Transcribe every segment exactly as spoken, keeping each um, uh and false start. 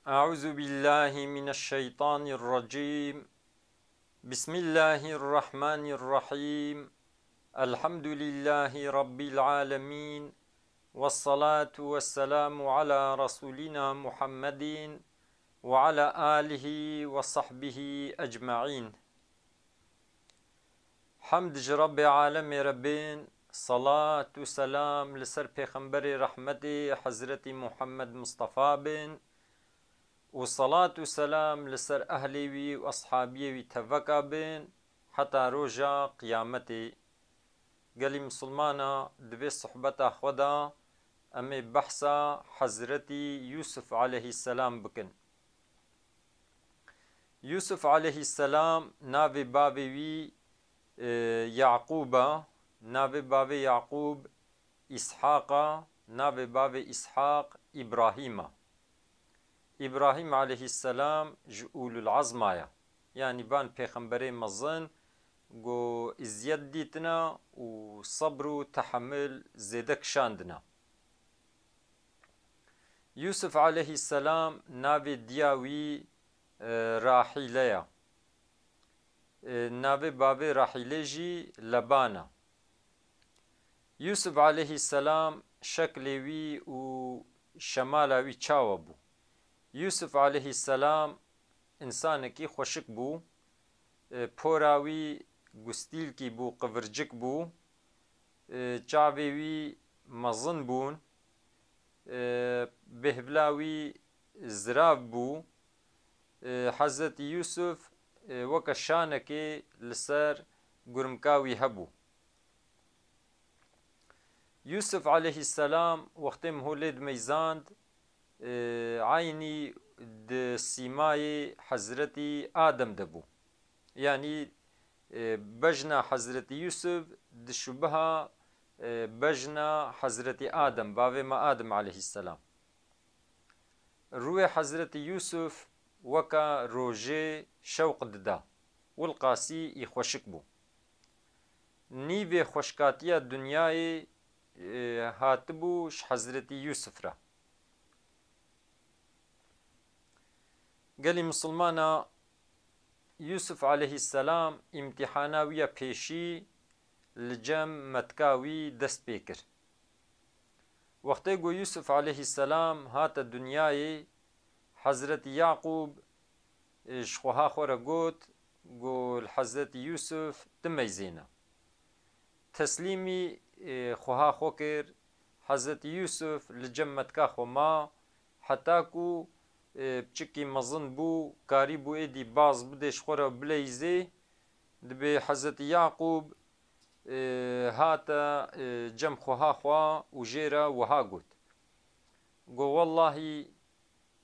أعوذ بالله من الشيطان الرجيم. بسم الله الرحمن الرحيم. الحمد لله رب العالمين. والصلاة والسلام على رسولنا محمد وعلى آله وصحبه أجمعين. Hemd ji Rebbê alemê re bên, salat û selam li ser Pêxemberê rehmetê Hezretî Muhammed Mistefa bên û salat û selam li ser ehlê wî û eshabiyê wî teveka bên heta roja qiyametê. Gelî misilmana, di vê sohbeta xwe de em ê behsa Hezretî Yûsif aleyhisselam bikin. Yûsif aleyhisselam navê bavê wî, e, Yaqûb e, navê bavê Yaqûb Îshaq e, navê bavê Îshaq Îbrahîm e. Îbrahîm aleyhisselam ji ulul azma ye. Yanî van pêxemberê mezin ku îziyet dîtina û sebr û tehemil zêde kişandina. Yûsif aleyhisselam navê diya wî, e, Rahîle ye. E, navê bavê Rahîlê jî Leban e. Yûsif aleyhisselam şeklê wî û şemala wî çawa bû? Yûsif aleyhisselam însanekî xweşik bû. E, pora wî gustîlkî bû, qivircik bû. E, çavê wî mezin bûn. E, bêhvila wî zirav bû. E, Hezretî Yûsif, e, weke şanekê li ser gurmika wî hebû. Yûsif aleyhisselam wextê miho lê dimeyzand, e, eynî di sîmayê Hezretî Adem de bû. Yanî, e, bejna Hezretî Yûsif dişubiha, e, bejna Hezretî Adem, bavê me Adem aleyhisselam. Rûyê Hezretî Yûsif weka rojê şewq dida, wilqasî î xweşik bû. Nîvê xweşkatiya dinyayê, e, hatibû ji Hezretî Yûsif re. Gelî misilmana, Yûsif aleyhisselam îmtîhana wî ya pêşî li cem metka wî dest pê kir. Wextê ku Yûsif aleyhisselam hate dinyayê, Hezretî Yaqûb, e, ji xweha xwe re got, ku li Hezretî Yûsif timeyzêne. Teslîmî, e, xweha xwe kir, Hezretî Yûsif li cem metka xwe ma, heta ku, e, piçikî mezin bû, karîbû êdî baz bidê ji xwe re bileyzê. Dibê Hezretî Yaqûb, e, hate, e, cem xweha xwe û jê re wiha got, Go wellahî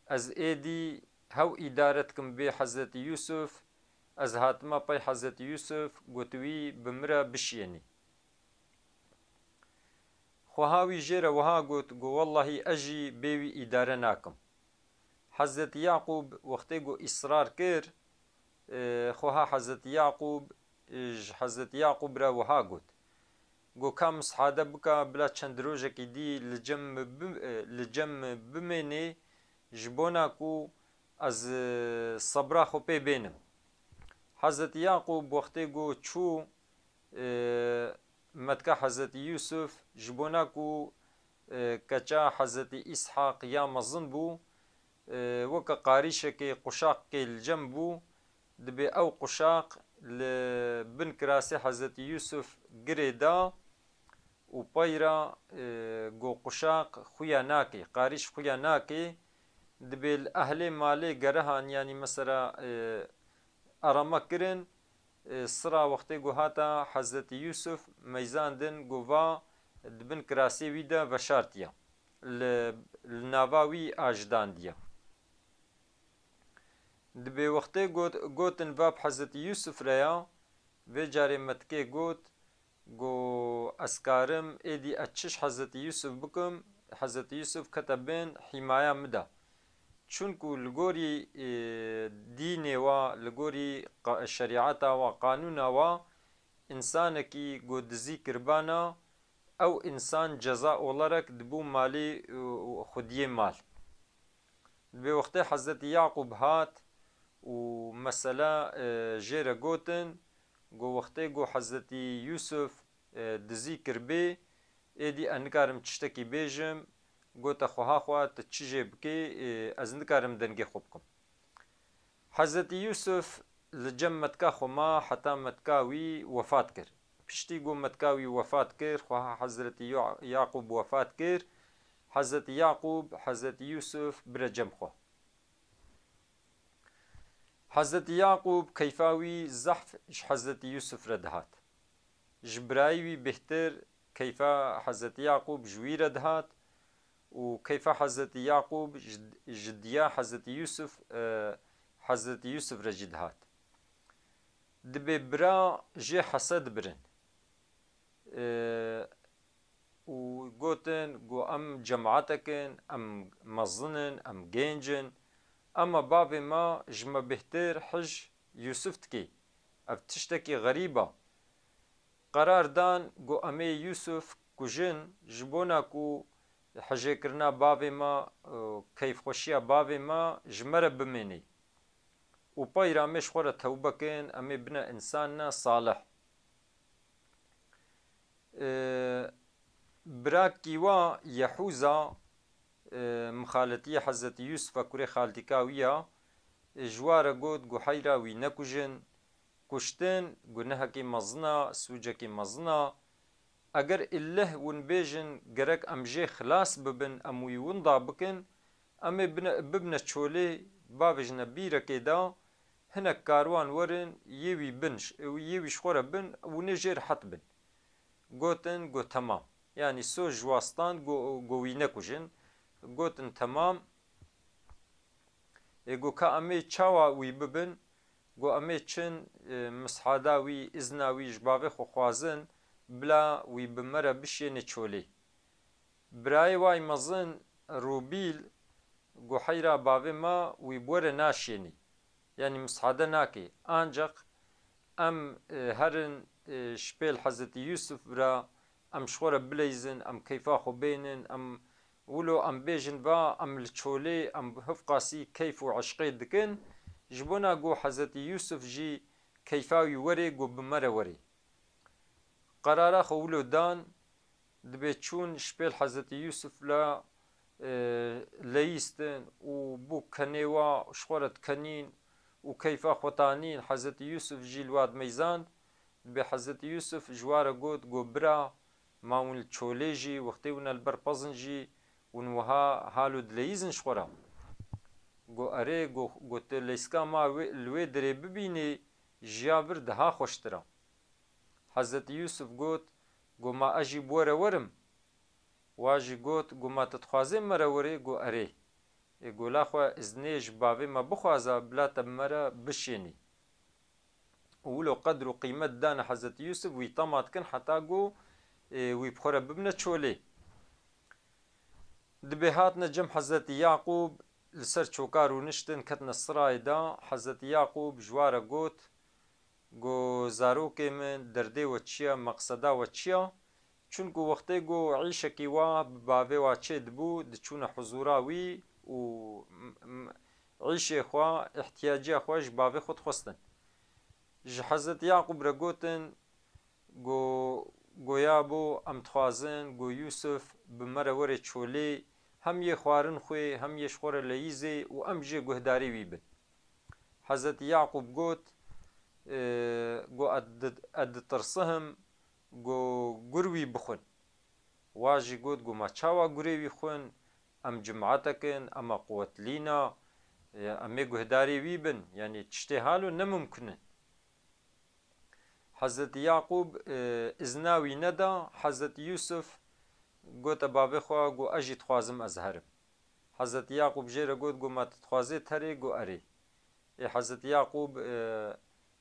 ez êdî hew îdare dikim bê Hezretî Yûsif, ez hatime pey Hezretî Yûsif, got wî bi min re bişiyênî. Xweha wî jê re wiha got, Go wellahî ez jî bê wî îdare nakim. Hezretî Yaqûb wextê ku îsrar kir, e, xweha Hezretî Yaqûb, e, ji Hezretî Yaqûb re wiha got, Go ka misade bika, bila çend rojekî dî li cem min bi-, e, li cem min bimênê, ji bona ku ez, e, sebra xwe pê bênim. Hezretî Yaqûb wextê ku çû, e, metka Hezretî Yûsif, ji bona ku, e, keça Hezretî Îshaq ya mezin bû, e, weke qarîşekê, quşaqkê li cem bû, dibê ew quşaq li bin kirasê Hezretî Yûsif girê da û pey re, e, go quşaq xuya nake, qarîş xuya nake, dibê li ehlê malê gerihan, yanî mesela, e, arama kirin, e, sira wextê ku hata Hezretî Yûsif meyzandin, ku va di bin kirasê wî de veşartiye, li, li nava wî ajidandiye. Dibê wextê got, gotin va bi Hezretî Yûsif re ya, vê carê metkê got, Go ez karim êdî ez çiş Hezretî Yûsif bikim, Hezretî Yûsif kete bin hîmaya min de. Çunku li gorî, e, dînê wa, li gorî qa-, şerîeta wa, qanûna wa, însanekî go dizî kiribana, ew însan ceza olarak dibû malê, e, xwediyê mal. Dibê wextê Hezretî Yaqûb hat û mesela, e, jê re gotin, got, wextê got Hezretî Yûsuf, e, dizî kiribê, êdî ez nikarim tiştekî bêjim, gote xweha xwe, tu çi jê bikê, e, ez nikarim dengê xwe bikim. Hezretî Yûsuf li cem metka xwe ma heta metka wî wefat kir. Piştî ku metka wî wefat kir, xweha Hezretî Ya-, Yaqûb wefat kir, Hezretî Yaqûb, Hezretî Yûsuf bire cem xwe. Hezretî Yaqûb keyfa wî zehf ji Hezretî Yûsuf re dihat. Ji birayê wî bêhtir keyfa Hezretî Yaqûb ji wî re dihat û keyfa Hezretî Yaqûb ji, ji diya Hezretî Yûsuf, e, Hezretî Yûsuf re jî dihat. Dibê bira jê hesed birin. E, û gotin, got, em cematek in, em mezin in, em genc in. Ema bavê me ji me bêhtir hij Yûsuf dikê. Ev tiştekî xerîb e. Qerar dan, got, em ê Yûsuf kujin, ji bona ku hejêkirina bavê me, e, keyfxweşiya bavê me ji me re bimênê. Û pey re em ê ji xwe re tewbe kin, em ê bine însanina salih. E, birakî wa Yehûza, e, mixaletiyê Hezretî Yûsuf e, kurê xaltîka wî ya, e, ji wa re got, got, heyra wî nekujin, kuştin gunehekî mezin a, sûcekî mezin a. Eger îlleh win bêjin, gerek em jê xilas bibin, em wî winda bikin, em ê bine, bibine çolê, bavêjine bîrekê da, hinek karwan werin, yê wî bin, yê wî ji xwe re bin, win ê jê rehet bin. Gotin, got, temam. Yanî soz ji wa stand, got, got, wî nekujin. Gotin, temam. Ê, got, ka em ê çawa wî bibin? Got, em ê çin, e, mishada wî, izna wî ji bavê xwe xwazin, bila wî bi me re bişêne çolê. Birayê wa yî mezin Rûbîl got, heyra bavê me wî bi we re naşênî. Yanî mishade nake. Anceq em, e, herin, e, ji pêl Hezretî Yûsuf re, em ji xwe re bileyzin, em keyfa xwe bênin, em wilo em bêjin, va em li çolê, em hifqasî keyf û eşqê dikin. Ji bona got Hezretî Yûsuf jî keyfa wî werê, got bi me re werê. Qerara xwe wilo dan, dibê çûn ji pêl Hezretî Yûsuf re, e, leyîstin û bû kenê wa ji xwe re dikenîn û keyfa xwe tanîn. Hezretî Yûsuf jî li wa dimeyzand. Dibê Hezretî Yûsuf ji wa re got, got, bira, ma hûn li çolê jî, wextê hûn e li ber pezin jî, hûn wiha hal û dileyîzin ji xwe re? Got, erê, got, got, tu leyska ma wê, li wê derê bibînî, ji ya vir daha xweştir e. Hezretî Yûsuf got, got, ma ez jî bi we re werim? Wa jî got, got, ma tu dixwazê me re werê? Got, erê. Ê, got, la xwe iznê ji bavê me bixwaze, bila te bi me re bişênî. Û wilo qedr û qîmet dane Hezretî Yûsuf, wî tama dikin heta ku, ê, wî bi xwe re bibine çolê. Dibê hatine cem Hezretî Yaqûb, li ser çoka rûniştin, ketine sirayê de. Hezretî Yaqûb ji wa re got, got, zarokê min, derdê we çi ye, meqseda we çi ye? Çunku wextê ku îşekî wa bi bavê wa çê dibû, diçûne huzûra wî û m-, m-, îşê xwe, îhtiyaciya xwe ji bavê xwe dixwestin. Ji Hezretî Yaqûb re gotin, got, goya bo em dixwazin, got, Yûsuf bi me re were çolê, hem yê xwarin xwê, hem yê ji xwe re leyîzê û em jê guhdarê wî bin. Hezretî Yaqûb got, e, got, ez di-, ez ditirsihim, got, gur wî bixwin. Wa jî got, got, ma çawa gurê wî xwin? Em cematek in, ema quwetlîna, e, em ê guhdarê wî bin. Yanî tiştê halo ne mimkun in. Hezretî Yaqûb, e, izna wî neda. Hezretî Yûsuf gote bavê xwe, got, ez jî dixwazim ez herim. Hezretî Yaqûb jê re got, got, ma tu dixwazê terê? Got, erê. Ê Hezretî Yaqûb, e,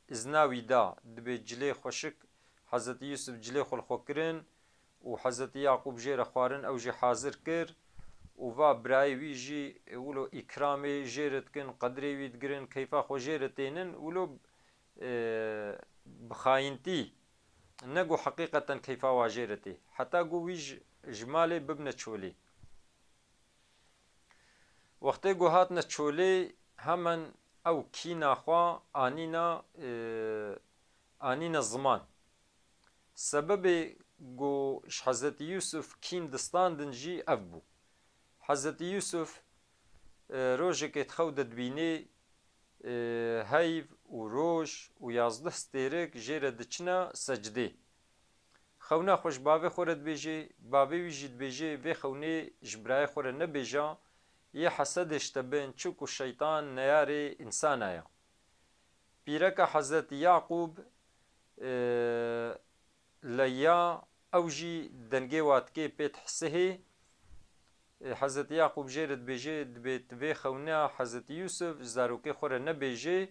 izna wî da, dibê cilê xweşik, Hezretî Yûsuf cilê xwe li xwe kirin û Hezretî Yaqûb jê re xwarin ew jî hazir kir û va birayê wî jî, e, wilo îkramê jê re dikin, qedrê wî digirin, keyfa xwe jê re tênin, wilo, e, bi xayintî, ne ku heqîqeten keyfa wa jê re tê. Heta ku wî ji, ji malê bibne çolê. Wextê ku hatine çolê, hemen ew kîna xwe anîna, e, anîne ziman. Sebebê ku ji Hezretî Yûsif kîn distandin jî ev bû. Hezretî Yûsif, e, rojekê di xew de dibînê, e, heyv û roj û yazdeh stêrek jê re diçine secdê. Xewna xwe ji bavê xwe re dibêje, bavê wî jî dibêje, vê xewnê ji birayê xwe re nebêje, yê hesedê ji te bin, çunku şeytan neyarê însana ye. Pîreka Hezretî Yaqûb, e, leya ew jî dengê wa dikê pê dihesihê. E, Hezretî Yaqûb jê re dibêje, dibê tu vê xewna Hezretî Yûsif ji zarokê xwe re nebêje.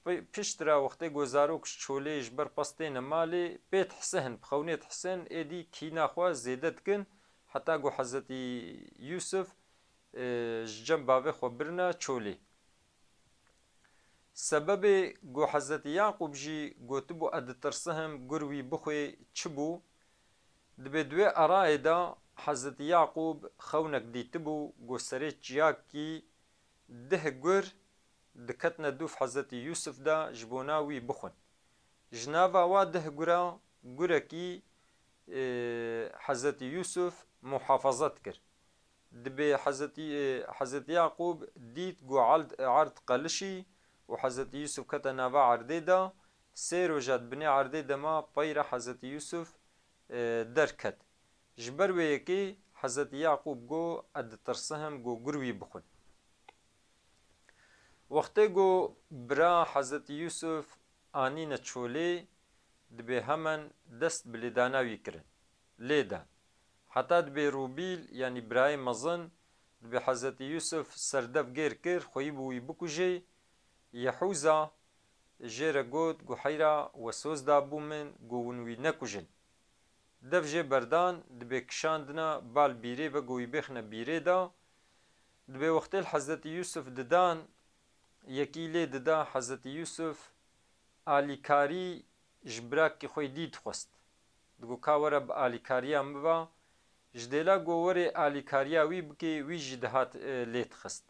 Pi-, piştre wextê ku zarok ji çolê ji ber pez têne malê, pê dihesihin, bi xewnê dihesihin, êdî kîna xwe zêde dikin, heta ku Hezretî Yûsif, e, ji cem bavê xwe birine çolê. Sebebê ku Hezretî Yaqûb jî gotibû, ez ditirsihim gur wî bixwê, çi bû? Dibê di wê erayê de Hezretî Yaqûb xewnek dîtibû, ku serê çiyakî deh gur diketine dûv Hezretî Yûsif de ji bona wî bixwin. Ji nava wa deh gura gurekî, e, Hezretî Yûsif muhafaza dikir. Dibê Hezretî, e, Hezretî Yaqûb dît ku ald-, erd qelişî û Hezretî Yûsif kete nava erdê de, sê roja di binê erdê de ma, peyre Hezretî Yûsif, e, derket. Ji ber wê yekê Hezretî Yaqûb got, ez ditirsihim ku gur wî bixwin. Wextê ku bira Hezretî Yûsif anîne çolê, dibê hemen dest bi lêdana wî kirin. Lê dan. Heta dibê Rûbîl, yanî birayê mezin, dibê Hezretî Yûsif serdev gêr kir, xweyî bû wî bikujê. Yehûza jê re got, ku heyra we soz dabû min, ku hûn wî nekujin. Dev jê berdan, dibê kişandina bal bîrê ve, ku wî bêxine bîrê de. Dibê wextê li Hezretî Yûsif didan, yekî lê dida, Hezretî Yûsif alîkarî ji birakî xwe yî dî dixwest. Digot, ka were bi alîkariya min ve, ji dêla ku werê alîkariya wî bikê, wî jî dihat, e, lê dixist.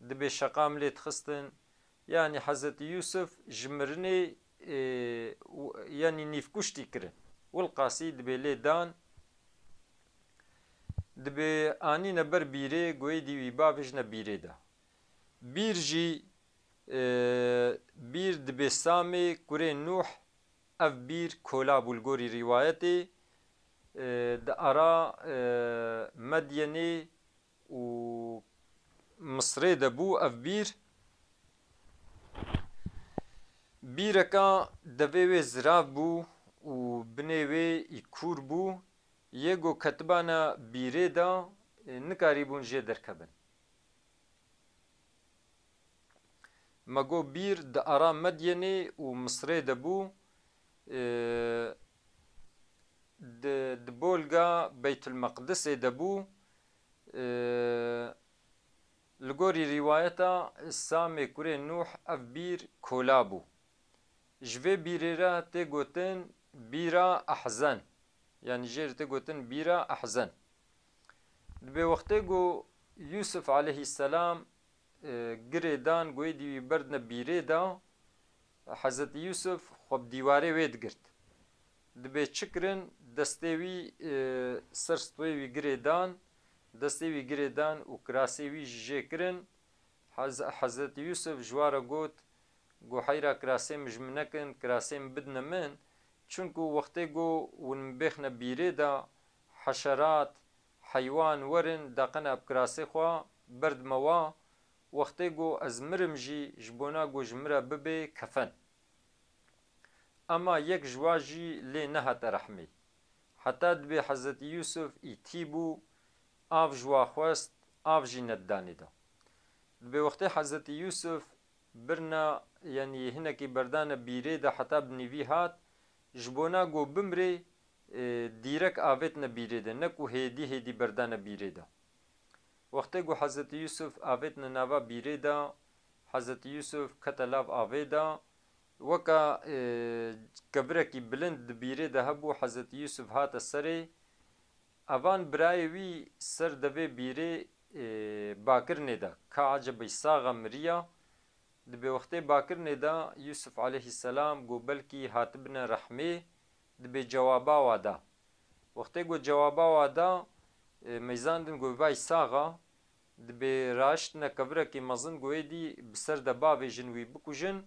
Dibê şeqa min lê dixistin. Yanî Hezretî Yûsif ji mirinê, e, û, yanî nîvkuştî kirin. Wilqasî dibê lê dan, dibê anîne ber bîrê, ku êdî wî bavêjine bîrê de. Bîr jî, e, Bîr dibê Samê kurê Nûh, ev Bîr kola bû li gorî rîwayetê, e, di ara, e, Medyenê û Misrê de bû ev Bîr. Bîreka devê wê zirav bû û binê wê î kûr bû, yê ku ketibana Bîrê de, e, nikarîbûn jê derkevin. Me got Bîr di ara Medyenê û Misrê de bû, e, di, di bolga Beytulmeqdisê de bû, e, li gorî rîwayeta Samê kurê Nûh ev Bîr kola bû. Ji vê bîrê re tê gotin Bîra Ehzen. Yanî jê re tê gotin Bîra Ehzen. Dibê wextê ku Yûsif aleyhisselam, e, girê dan, ku êdî wî berdine bîrê de, Hezretî Yûsif xwe bi dîwarê wê digirt. Dibê çi kirin, destê wî, e, ser stûyê wî girê dan, destê wî girê dan û kirasê wî jî jê kirin. Hez-, Hezretî Yûsif ji wa re got, got, heyra kirasê min ji min nekin, kirasê min bidine min, çunku wextê ku hûn min bêxine bîrê de, heşerat, heywan werin, deqene bi kirasê xwe berdime wa, wextê ku ez mirim jî ji bona ku ji min re bibe kefen. Ema yek ji wa jî lê nehate rehmê. Heta dibê Hezretî Yûsif îtî bû, av ji wa xwest, av jî nedidanê de. Dibê wextê Hezretî Yûsif birna, yanî hinekî berdane bîrê de heta bi nîvî hat, ji bona ku bimrê, e, dîrek avêtine bîrê de, ne ku hêdî hêdî berdane bîrê de. Wextê ku Hezretî Yûsif avêtine nava bîrê de, Hezretî Yûsif kete lav avê de, weka, e, kevirekî bilind di bîrê de hebû, Hezretî Yûsif hate serê. Evan birayê wî ser devê bîrê e, bakirinê de, ka ecebî sax e miriya, dibê wextê bakirinê de Yûsuf aleyhisselam got belkî hatibine rehmê, dibê cewaba wa da. Wextê got cewaba wa da, e, meyzandin got vay sax e, dibê raştine kevirekî mezin got êdî bi ser de bavêjin wî bikujin.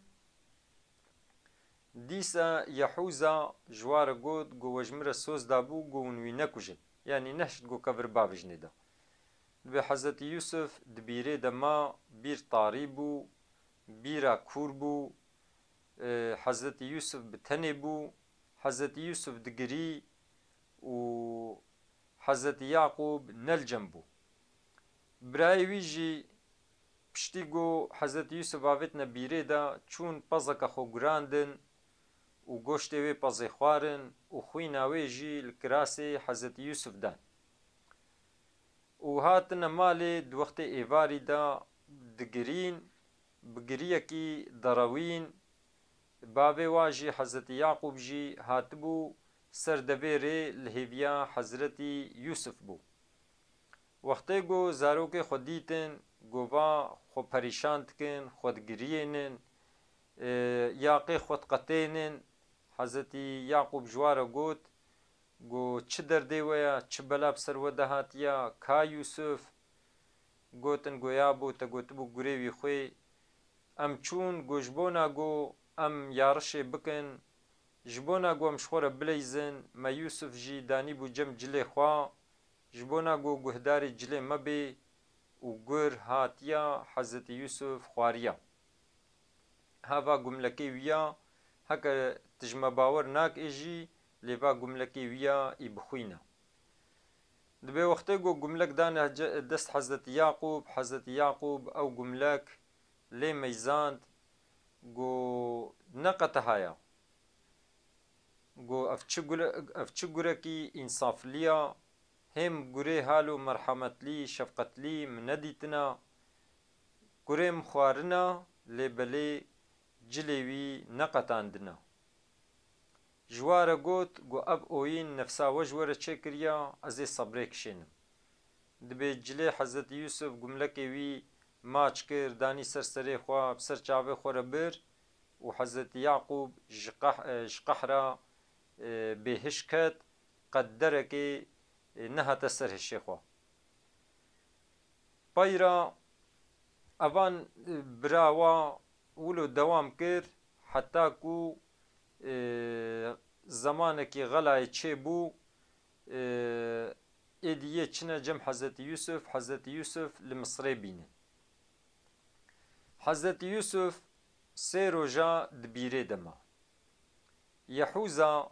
Dîsa Yehûza ji wa re got, got we ji min re soz dabû, got hûn wî nekujin. Yanî nehişt got kevir bavêjinê de. Dibê Hezretî Yûsuf di bîrê de ma, bîr tarî bû, bîra kûr bû, e, Hezretî Yûsuf bi tenê bû, Hezretî Yûsuf digirî û Hezretî Yaqûb ne li cem bû. Birayê wî jî piştî ku Hezretî Yûsuf avêtine bîrê de, çûn pezeke xwe gurandin û goştê wê pezê xwarin û xwîna wê jî li kirasê Hezretî Yûsuf dan. Û hatine malê di wextê êvarî de digirîn, bi giriyekî derewîn, bavê wa jî Hezretî Yaqûb jî hatibû ser devê rê li hêviya Hezretî Yûsuf bû. Wextê ku zarokê xwe dîtin, ku va xwe perîşan dikin, xwe digiriyênin, e, yaqê xwe diqetênin, Hezretî Yaqûb ji wa re got, got, çi derdê we ya, çi bela bi ser we de hatiya, ka Yûsuf? Gotin, got, yabo, te gotibû gurê wî xwê. Em çûn, got, ji bona got em yarişê bikin, ji bona got em ji xwe re bileyzin, me Yûsuf jî danîbû cem cilê xwe, ji bona got guhdarê cilê me bê û gur hatiya Hezretî Yûsuf xwariya. Ha va gumlekê wî ya, heke tu ji me bawer nakê jî, lê va gumlekê wî ya î bixwîne. Dibê wextê ku gumlek dane ce-, dest Hezretî Yaqûb, Hezretî Yaqûb ew gumlek lê meyzand, got, ne qeteha ya. Got, ev çi gule-, ev çi gurekî însaflî ya, hêm gurê halo merhemetlî, şefqetlî min nedîtina. Gurê min xwarina, lê belê cilê wî neqetandina. Ji wa re got, got, ev oyîn nefsa we ji we re çêkiriya, ez ê sebrê kişênim. Dibê cilê Hezretî Yûsuf gumlekê wî maç kir, danî ser serê xwe, bi ser çavê xwe re bir û Hezretî Yaqûb ji qeh-, e, ji qehra, e, bêhiş ket, qet derekê, e, nehate ser hişê xwe. Peyra evan, e, bira wa wilo dewam kir, heta ku, e, zemanekî xelayê çêbû, e, êdî yê çine cem Hezretî Yûsuf, Hezretî Yûsuf li Misrê bînin. Hezretî Yûsuf sê roja di bîrê de ma. Yehûza,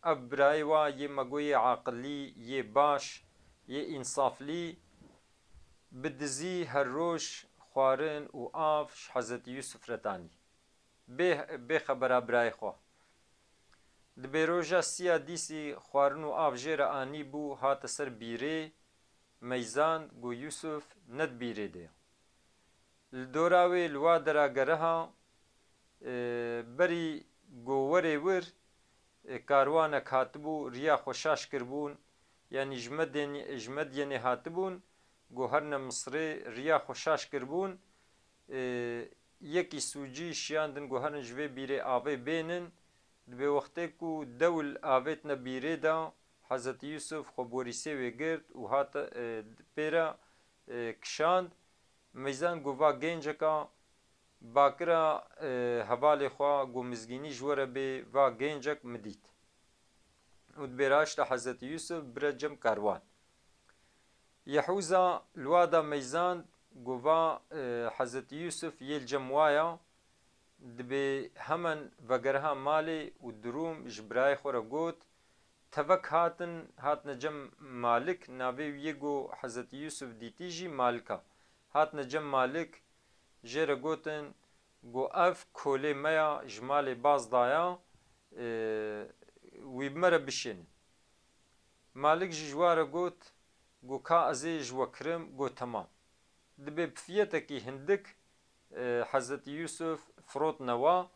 ev birayê wa yê me got yê aqilî, yê baş, yê însaflî, bi dizî her roj xwarin û av ji Hezretî Yûsuf re tanî. Bê, bê xebera birayê xwe. Dibê roja siya dîsî xwarin û av jê re anî bû, hate ser bîrê, meyzand, got Yûsuf ne di bîrê de ye. Li dora wê li wa dera gereha, e, berî got werê wir, e, karwanek hatibû, riya xwe şaş kiribûn, yanî ji Medên-, ji Medyenê hatibûn, got herne Misrê, riya xwe şaş kiribûn, e, yekî sûcî şiyandin, got herin ji vê bîrê avê bênin, dibê wextê ku dewl avêtine bîrê de, Hezretî Yûsuf xwe borîsê wê girt û hate, e, pê re, e, kişand. Meyzand got va gênceka bakira, e, hevalê xwe, got mizgînî ji we re bê, va gêncek min dît. Û dibê raşta Hezretî Yûsuf bire cem karwan. Yehûza li wa da meyzand, got va, e, Hezretî Yûsuf yê li cem wa ya, dibê hemen vegereha malê û dirûm ji birayê xwe re got, tevek hatin, hatine cem Malik, navê wî yê got Hezretî Yûsuf dîtî jî Malik a. Hatine cem Malik, jê re gotin, got ev kolê me ya, ji malê baz daya, e, wî bi me re bişênin. Malik jî ji wa re got, got ka ez ê ji we kirim, got temam. Dibê bi fiyetekî hindik, e, Hezretî Yûsuf firotine wa.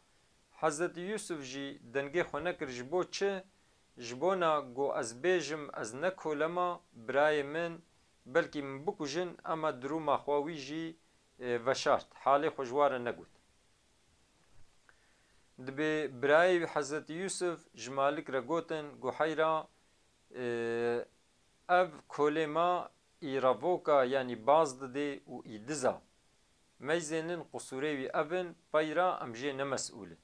Hezretî Yûsuf jî dengê xwe nekir ji bo çi? Ji bona got ez bêjim ez ne kolema birayê min, Belkî min bikujin, ema durûma xwe wî jî, e, veşart. Halê xwe ji wa re negot. Dibê birayê wî Hezretî Yûsif ji Malik re gotin, got, heyra, e, ev kolê ma î revoka, yanî baz didê û î diz a. Meyzênin qisûrê wî ev in, peyra em jê ne mesûl in.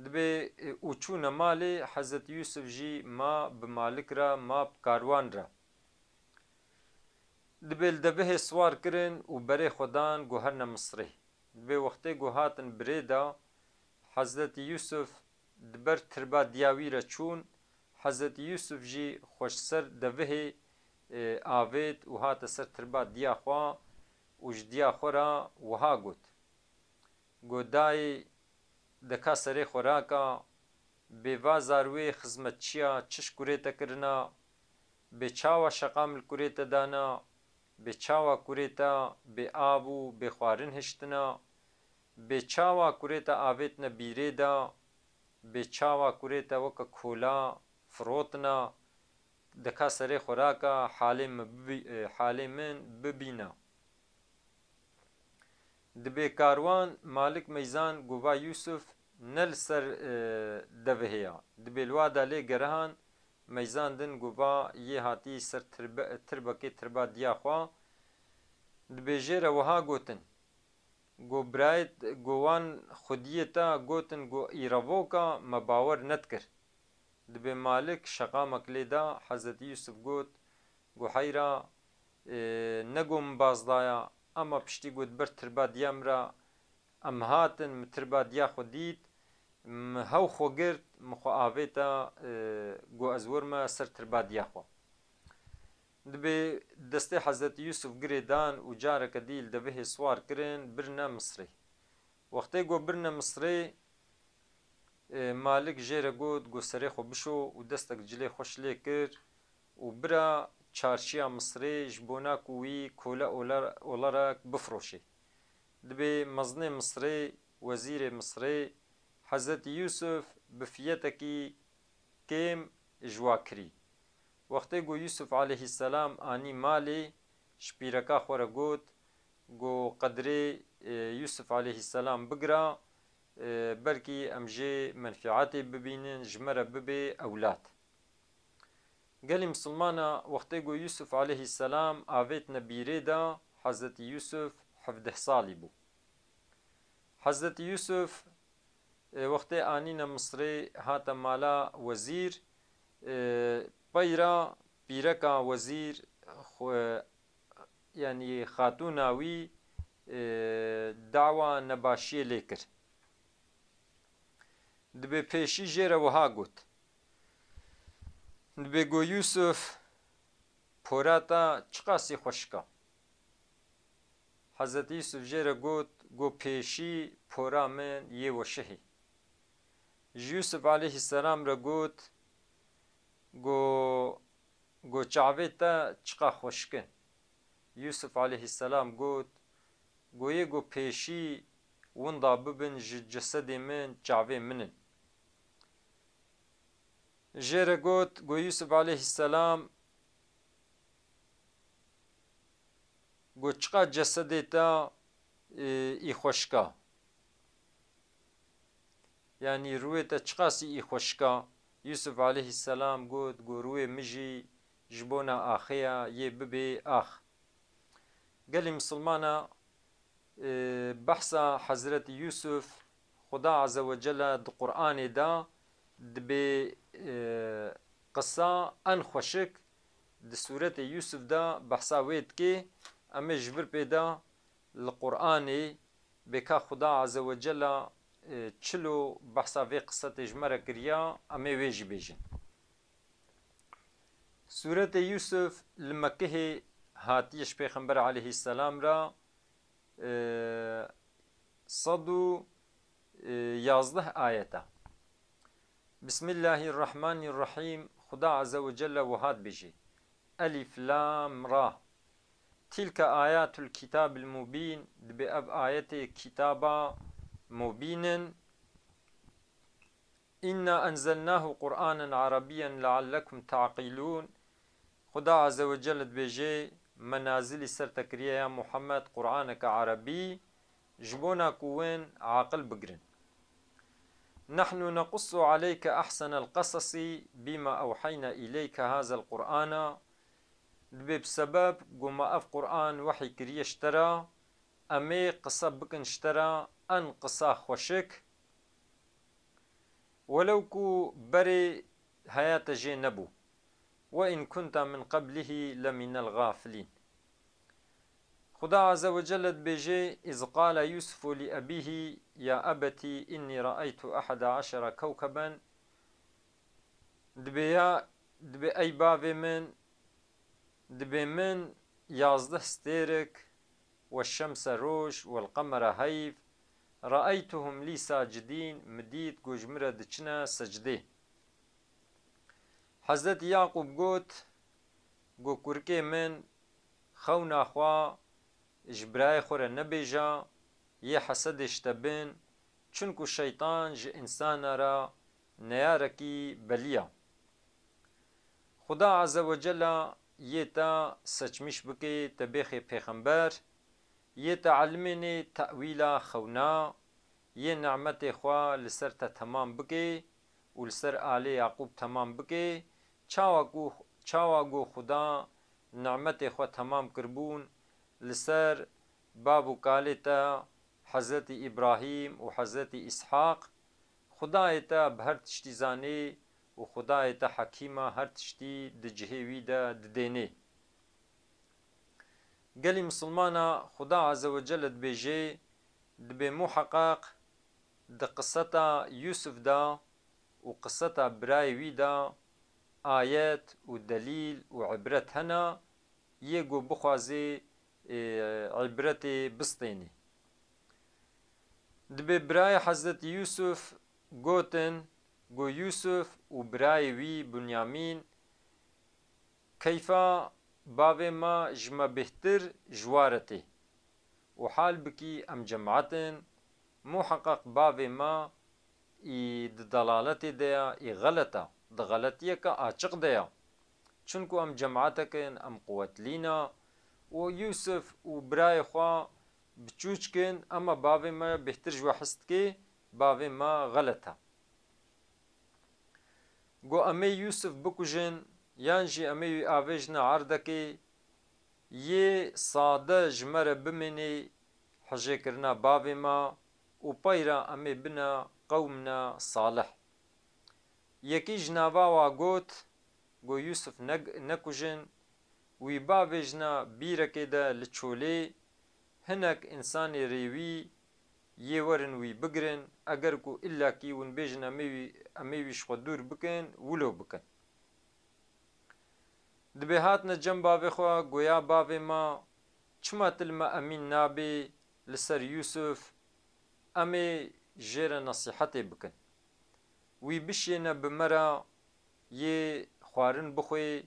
Dibê, e, û çûne malê, Hezretî Yûsif jî ma bi Malik re, ma bi karwan re. Dibê li devihê siwar kirin û berê xwe dan, got, herne Misrê. Dibê wextê got hatin birê de, Hezretî Yûsif di ber tirba diya wî re çûn, Hezretî Yûsif jî xwe ji ser devihê, e, avêt û hate ser tirba diya xwe û ji diya xwe re wiha got, got, dayê, de ka serê xwe raka, bê va zarwê xizmetçiya çi ji kurê te kirina, bê çawa şeqam li kurê te dana, bê çawa kurê te bê av û bê xwarin hiştina, bê çawa kurê te avêtine bîrê de, bê çawa kurê te weke kola firotina, de ka serê xwe raka, halê min bibî-, e, halê min bibîne. Dibê karwan Malik meyzan, got, va Yûsif ne li ser, e, devihê ya. Dibê li wa de lê gerihan, meyzan din, got, va yê hatî ser tirbe-, tirbekê tirba diya xwe. Dibê jê re wiha gotin, got, birayê, got, wan xwediyê te gotin, got, î revoka me bawer nedikir. Dibê Malik şeqamek lê da, Hezretî Yûsif got, got, heyra, e, ne got min baz daya, ema piştî got ber tirba diya min re em hatin, min tirba diya xwe dît, min hew xwe girt, min xwe avêta, e, got ez werme ser tirba diya xwe. Dibê destê Hezretî Yûsif girê dan û careke dî li devihê siwar kirin, birine Misrê. Wextê got birine Misrê, e, Malik jê re got, got serê xwe bişo û destek cilê xweş lê kir û bira çarşiya Misrê ji bona ku wî kole ola-, olarak bifroşê. Dibê mezinê Misrê, wezîrê Misrê, Hezretî Yûsif bi fiyetekî kêm ji wa kirî. Wextê ku Yûsif aleyhisselam anî malê, ji pîreka xwe re got, ku qedrê, e, Yûsif aleyhisselam bigira, e, belkî em jê menfîetê bibînin, ji me re bibe ewlad. Gelî misilmana wextê ku Yûsif aleyhisselam avêtine bîrê de, Hezretî Yûsif hevdeh salî bû. Hezretî Yûsif, e, wextê anîne Misrê, hate mala wezîr, e, peyra pîreka wezîr, xwe, yanî xatûna wî, e, dawa nebaşiyê lê kir. Dibê pêşî jê re wiha got, dibê got, Yûsif, pora te çiqasî xweşik a? Hezretî Yûsif jê re got, got, pêşî pora min yê weşihî. Ji Yûsif aleyhisselam re got, got, got, çavê te çiqa xweşik in. Yûsif aleyhisselam got, got, yê got pêşî winda bibin ji cesedê min, çavê min in. Jê re got, got, Yûsif aleyhisselam, got, çiqa cesedê te, e, î xweşik a? Yanî rûyê te çiqasî î xweşik a? Yûsif aleyhisselam got, got, rûyê min jî ji bona axê ya, yê bibe ax. Gelî misilmana, e, behsa Hezretî Yûsif, Xuda Azze ve Celle di Qur'anê de dibê, e, qisa en xweşik di sûretê Yûsif de behsa wê dikê, em ê ji vir pê de li Qur'anê bê ka Xuda Azze ve Celle, e, çilo behsa vê qisetê ji me re kiriya, em ê wê jî bêjin. Sûretê Yûsif li Mekkehê hatiye ji Pêxember aleyhisselam re, e, sed û yazdeh ayet e. Bismillahirrahmanirrahîm. Xuda Azze ve Celle wiha dibêje, Elif Lam Ra. Tilke ayatul kitabil mubîn, dibê ev ayetê kitaba mubîn in. İnna enzelnahu Qur'anen Arabiyyen leallekum ta'qilûn. Xuda Azze ve Celle dibêje, me nazilî ser te kiriye ya Muhammed Qur'aneke Erebî, ji bona ku win aqil bigirin. Nahnu nequssu aleyke ahsenel qesesi bima ewheyna ileyke hazel Qur'ana, dibê bi sebeb ku me ev Qur'an wehy kiriye ji te re, em ê qise bikin ji te re en qisa xweşik, welew ku berê heye te jê nebû. Ve in kunta min qeblihî leminel gafilîn. Xuda Azze ve Celle dibêje, iz qale Yusufu li ebîhî ya ebetî innî re'eytu eheda eşere kewkeben. Dibê ya, dibê ey bavê min, dibê min yazdeh stêrik, we şemse roj, wel qemere heyv, re'eytuhum lî sacidîn, min dît ku ji min re diçine secdê. Hezretî Yaqûb got, got, kurikê min, xewna xwe ji birayê xwe re nebêje, yê hesedê ji te bin, çunku şeytan ji însana re neyarekî belî ya. Xuda Azze ve Celle yê te seçmiş bike, te bêxê pêxember, yê te elimênê tewîla xewna, yê nimetê xwe li ser te temam bike û li ser alê Yaqûb temam bike, çawa ku, çawa ku Xuda nimetê xwe temam kiribûn li ser bav û kalê te Hezretî Îbrahîm û Hezretî Îshaq, Xudayê te bi her tiştî zanê û Xudayê te hekîm e, her tiştî di cihê wî de didênê. Gelî misilmana, Xuda Azze ve Celle dibêje, dibê muheqeq di qiseta Yûsif de û qiseta birayê wî de ayet û delîl û ibret hene, yê ku bixwazê, ê, îbretê bistênê. Dibê birayê Hezretî Yûsif gotin, got, Yûsif û birayê wî Bunyamîn, keyfa bavê me ji me bêhtir ji wa re tê. Û hal bikî em cemaet in, muheqeq bavê me î di delaletê de ya, î xelet e, di xeletiyeke açiq de ya. Çunku em cemaetek in, em quwetlî ne. Û Yûsif û birayê xwe biçûçk in, ema bavê me bêhtir ji we hez dike, bavê me xelet e. Got, em ê Yûsif bikujin, yan jî em ê wî avêjine erdekê, yê sade ji me re bimênê hijêkirina bavê me û pey re em ê bine qewmine salih. Yekî ji nava wa got, got, Yûsif ne-, nekujin, wî bavêjine bîrekê de li çolê, hinek însanê rêwî yê werin wî bigirin, eger ku illakî hûn bêjin em ê wî, em ê wî ji xwe dûr bikin, wilo bikin. Dibê hatine cem bavê xwe, goya bavê me, çima tu li me emîn nabê li ser Yûsif, em ê jê re nesîhetê bikin. Wî bişêne bi me re yê xwarin bixwê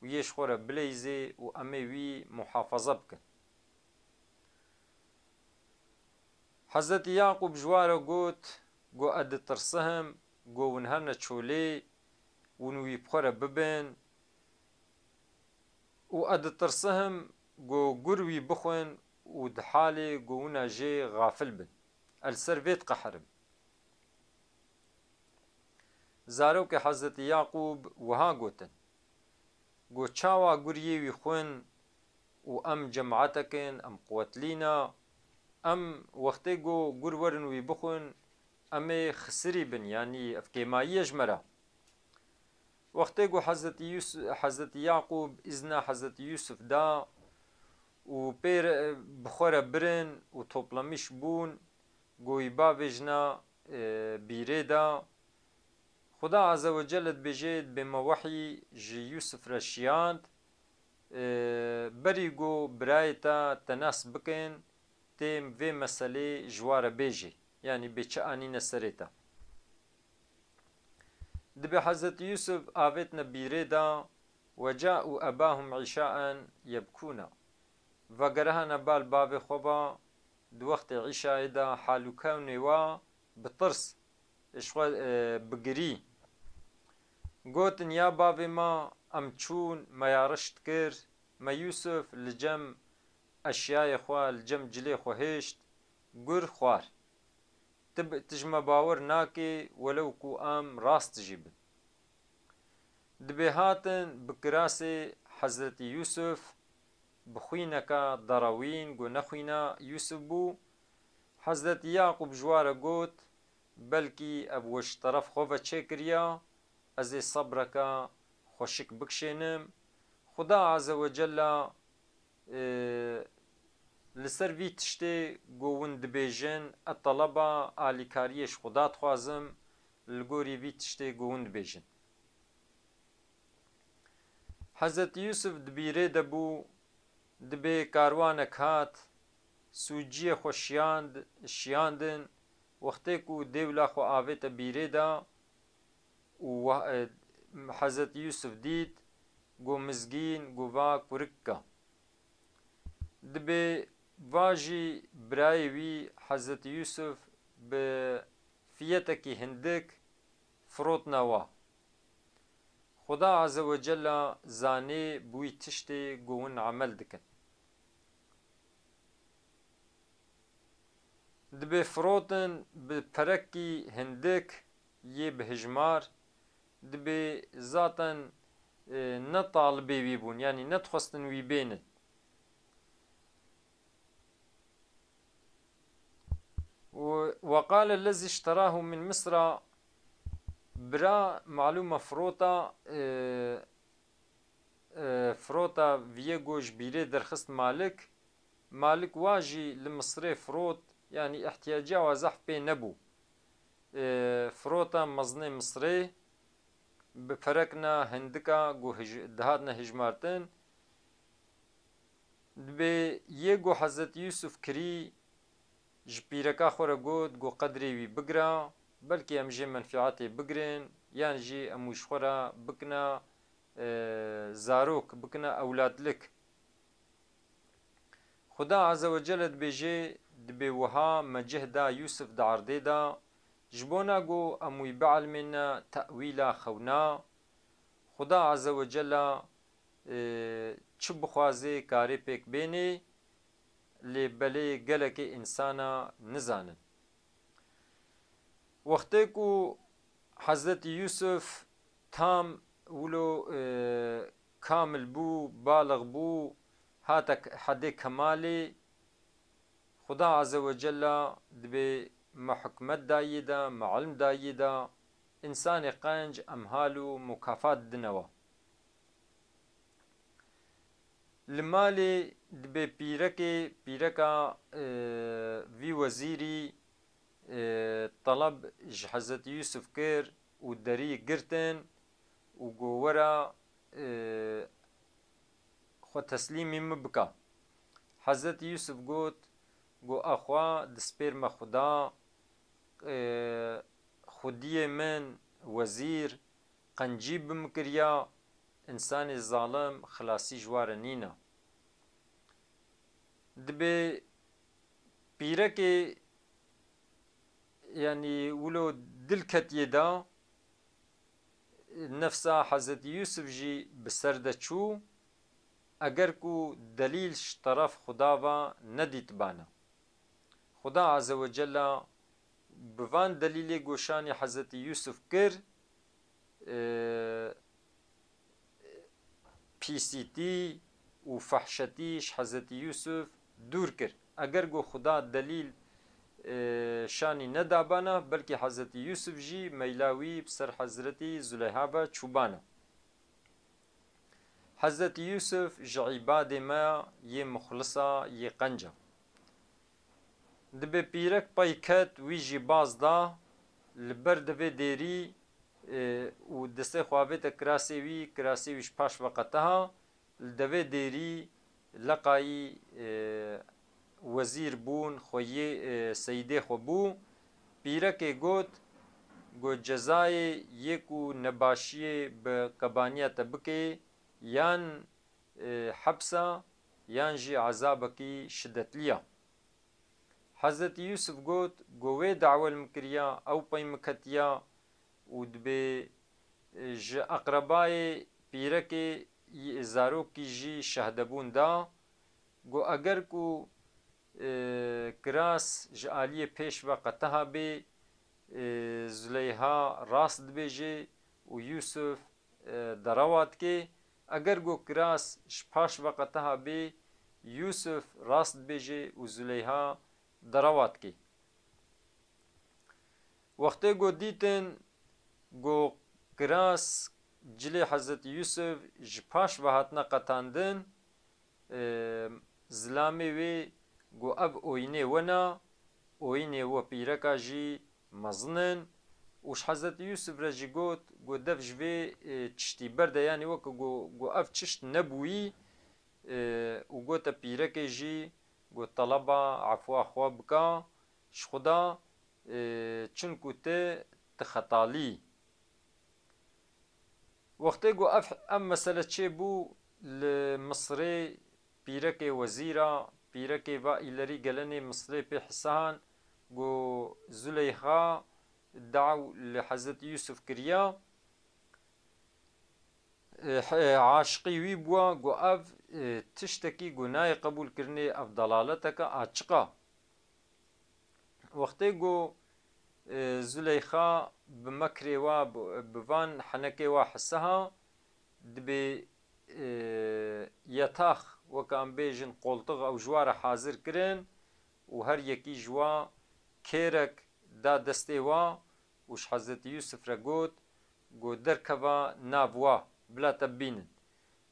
û yê ji xwe re bileyzê û em ê wî muhafaza bikin. Hezretî Yaqûb ji wa re got, got, ez ditirsihim, got, hûn herne çolê, hûn wî bi xwe re bibin û ez ditirsihim, got, gur wî bixwin û di halê got, hûna jê xafil bin. Ez li ser vê diqeherim. Zarokê Hezretî Yaqûb wiha gotin, got, çawa gur yê wî xwin û em cemaetek in, em quwetlî ne, em wextê ku gur werin wî bixwin, em ê xisirî bin, yanî ev kêmayî ye ji me re. Wextê ku Hezretî Yûs-, Hezretî Yaqûb îzna Hezretî Yûsif da û pê re, bi xwe re birin û toplemîş bûn, ku wî bavêjina, e, bîrê da. Xuda Azze ve Celle dibêje, dibê me wehyî ji Yûsif re şiyand, e, berî ku birayê te te nas bikin, tê vê meselê ji wa re bêjê. Yanî bê çi anîne serê te. Dibê Hezretî Yûsif avêtine bîrê da, وجاءوا أباهم عشاء يبكون. Vegerihane bal bavê xwe ve, di wextê îşayê de hal û kewnê we bi tirs, ji xwe, e, bi girî. Gotin, ya bavê me, Em çûn, me ya rişt kir, me Yûsif li cem eşyayê xwe, li cem cilê xwe hişt, gur xwar. Tu bi, tu ji me bawer nakê, welew ku em rast jî bin. Dibê hatin bi kirasê Hezretî Yûsif, bi xwîneka derawîn, ku ne xwîna Yûsif bû. Hezretî Yaqûb ji wa re got, belkî ev we ji teref xwe ve çêkiriya, ez ê sebreka xweşik bikişênim. Xuda Azze ve Cella, e, li ser vî tiştê ku hûn dibêjin, ez teleba alîkariyê ji Xuda dixwazim, li gorî vî tiştê ku hûn dibêjin. Hezretî Yûsif di bîrê de bû, dibê karwanek hat, sûciyê xwe şiyand, şiyandin, wextê ku dêwla xwe avête bîrê de û wa-, e, Hezretî Yûsif dît, got, mizgîn, got, va kurika. Dibê va jî birayê wî Hezretî Yûsif bi fiyetekî hindik firotne wa. Xuda Azze ve Cella zanê bi wî tiştê ku hûn emel dikin. Dibê firotin bi perekî hindik yê bi hijmar, dibê zaten, e, ne talibê wî bûn, yanî nedixwestin wî bênin. Û, "Ve qale lezî işterahu min Misra", bira malûma firota, e, e, firota viye go ji bîrê derxist Malik. Malik wa jî li Misrê firot, yanî ihtiyaciya wa zehf pê nebû. E, firota mezinê Misrê bi perekna hindika go hij-, dihatne hijmartin. Dibê yê go Hezretî Yûsif kirî, ji pîreka xwe re got, got, "Qedrê wî bigira, belkî em jê menfiatê bigirin, yan jî em wî ji xwe re bikina, e, zarok, bikina ewladlik." Xuda Azze ve Celle dibêje, dibê wiha me cih da Yûsif di erdê de, ji bona ku em wî bielmêne tewîla xewna. Xuda Azze ve Celle, e, çi bixwaze karê pêk bênê, lê belê gelekê însana nizanin. Wextê ku Hezretî Yûsif tam wilo, e, kamil bû, balix bû, hate k-, hedê kemalê, Xuda Azze ve Cella dibê me hikmet dayî de, me ilm dayî de, însanê qenc emhal û mukafat dine we. Li malê dibê pîrekê, pîreka, e, vî wezîrî, e, teleb ji Hezretî Yûsif kir û derî girtin û got, "Were, e, xwe teslîmî min bike." Hezretî Yûsif got, got, "A xwe dispêrme Xuda, e, xwediyê min, wezîr, qencî bi min kiriya, însanê zalim xilasî ji wa re nîne." Dibê pîrekê, yanî wilo dil ketiye da, nefsa Hezretî Yûsif jî bi ser de çû, eger ku delîl ji teref Xuda ve nedîtibana. Xuda Azze ve Cella bi van delîlê goşanî Hezretî Yûsif kir, e, pîsîtî û fehşetî ji Hezretî Yûsif dûr kir. Eger ku Xuda delîl, e, şanî nedabana, belkî Hezretî Yûsif jî meyla wî bi ser Hezretî Zuleyha ve çûbana. Hezretî Yûsif ji îbadê me yê muxlisa yê qenc e. Dibê pîrek pey ket, wî jî baz da, li ber devê dêrî, e, û destê xwe avête kirasê wî, kirasê wî ji paş ve qetiha, li devê dêrî leqayî, e, wezîr bûn, xweyê, e, seyîdê xwe bû. Pîrekê got, got, "Cezayê yê ku nebaşiyê bi qebaniya te bike, yan, e, hepsa, yan jî ezabekî şidetlî ya." Hezretî Yûsif got, "Go wê dawe li min kiriya, ew pey min ketiya û dibê, e, ji eqrebayê pîrekê y-, zarokî jî şehdebûn da. Got, eger ku, e, kiras ji aliyê pêş ve qetiha bê, e, Zuleyha rast dibêje û Yûsif, e, derewa dike. Eger got kiras ji paş ve qetiha bê, Yûsif rast dibêje û Zuleyha derewa dike. Wextê got dîtin, got kiras cilê Hezretî Yûsif ji paş ve hatine qetandin, e, zilamê wê got ev oyînê we na, oyînê we pîreka jî mezin in. Û ji Hezretî Yûsif re jî got, got dev ji vê, e, tiştî berde, yanî weke got, got ev tişt nebûyî, e, û gote pîrekê jî, got teleba efwa xwe bika ji Xuda, e, çinku tu, tu xetalî. Wextê ku ev, ev mesele çêbû, li Misirê pîrekê wezîra, pîrekê va îlerî gelenê Misirê pê hisehan, got Zuleyxa daw li Hezretî Yûsif kiriya, e, he-, aşiqî wî bûa, got ev, e, tiştekî got nayê qebûlkirinê, ev dalaleteke açiq a. Wextê ku, e, Zuleyxa bi mekrê wa, bi, bi van henekê wa hisiha, dibê, e, yetax, weke em bêjin qoltix, ew ji wa re hazir kirin û her yekî ji wa kêrek da destê wa û ji Hezretî Yûsif re got, got derkeva nav wa, bila te bibînin.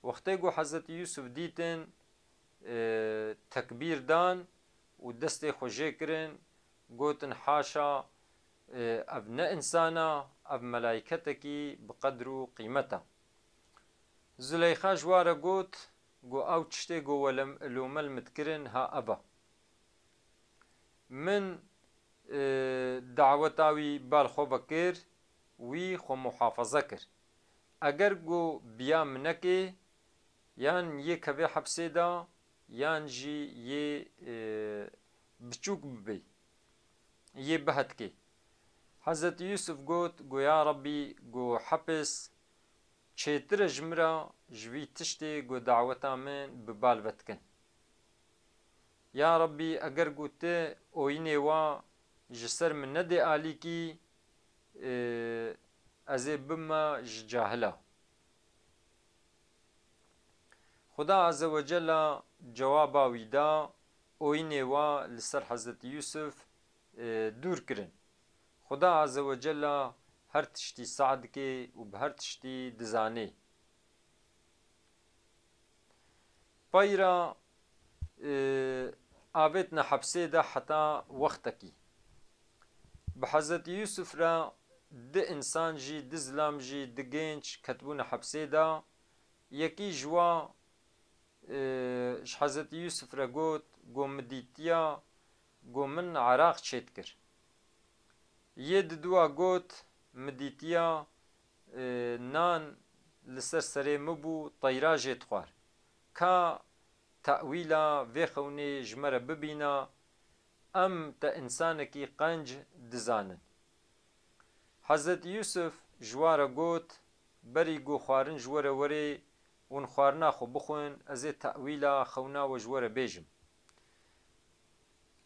Wextê ku Hezretî Yûsif dîtin, e, tekbîr dan û destê xwe jê kirin, gotin, haşa, e, ev ne însan a, ev melaîketekî bi qedr û qîmet a. Zuleyxa ji wa re got, got ew tiştê ku we lem-, lome li min dikirin, ha ev a. Min, e, daweta wî bal xwe vekir, wî xwe muhafaza kir. Eger ku biya min nekê, yan yê kevê hepsê de, yan jî yê, e, biçûk bibê, yê bihetkê. Hezretî Yûsif got, got, ya Rebbî, got, hepis çêtir e ji min re, ji vî tiştê ku daweta min bi bal ve dikin. Ya Rebbî, eger ku tu oyînê wa ji ser min nedê alîkî, e, ez ê bibime ji cahila. Xuda Azze ve Cella cewaba wî da, oyînê wa li ser Hezretî Yûsif, e, dûr kirin. Xuda Azze ve Cella her tiştî sah dike û bi her tiştî dizanê. Peyra, e, avêtine hepsê de heta wextekî. Bi Hezretî Yûsif re di însan jî, di zilam jî, di gênc ketibûne hepsê de. Yekî ji wa, e, ji Hezretî Yûsif re got, got min dîtiya, got min eraq çêdikir. Yê diduwa got, min dîtiya, e, nan li ser serê min bû, teyra jê dixwar. Ka tewîla vê xewnê ji me re bibîna, em te însanekî qenc dizanin. Hezretî Yûsif ji wa re got, berî ku xwarin ji we re werê, hûn xwarina xwe bixwin, ez ê tewîla xewna we ji we re bêjim.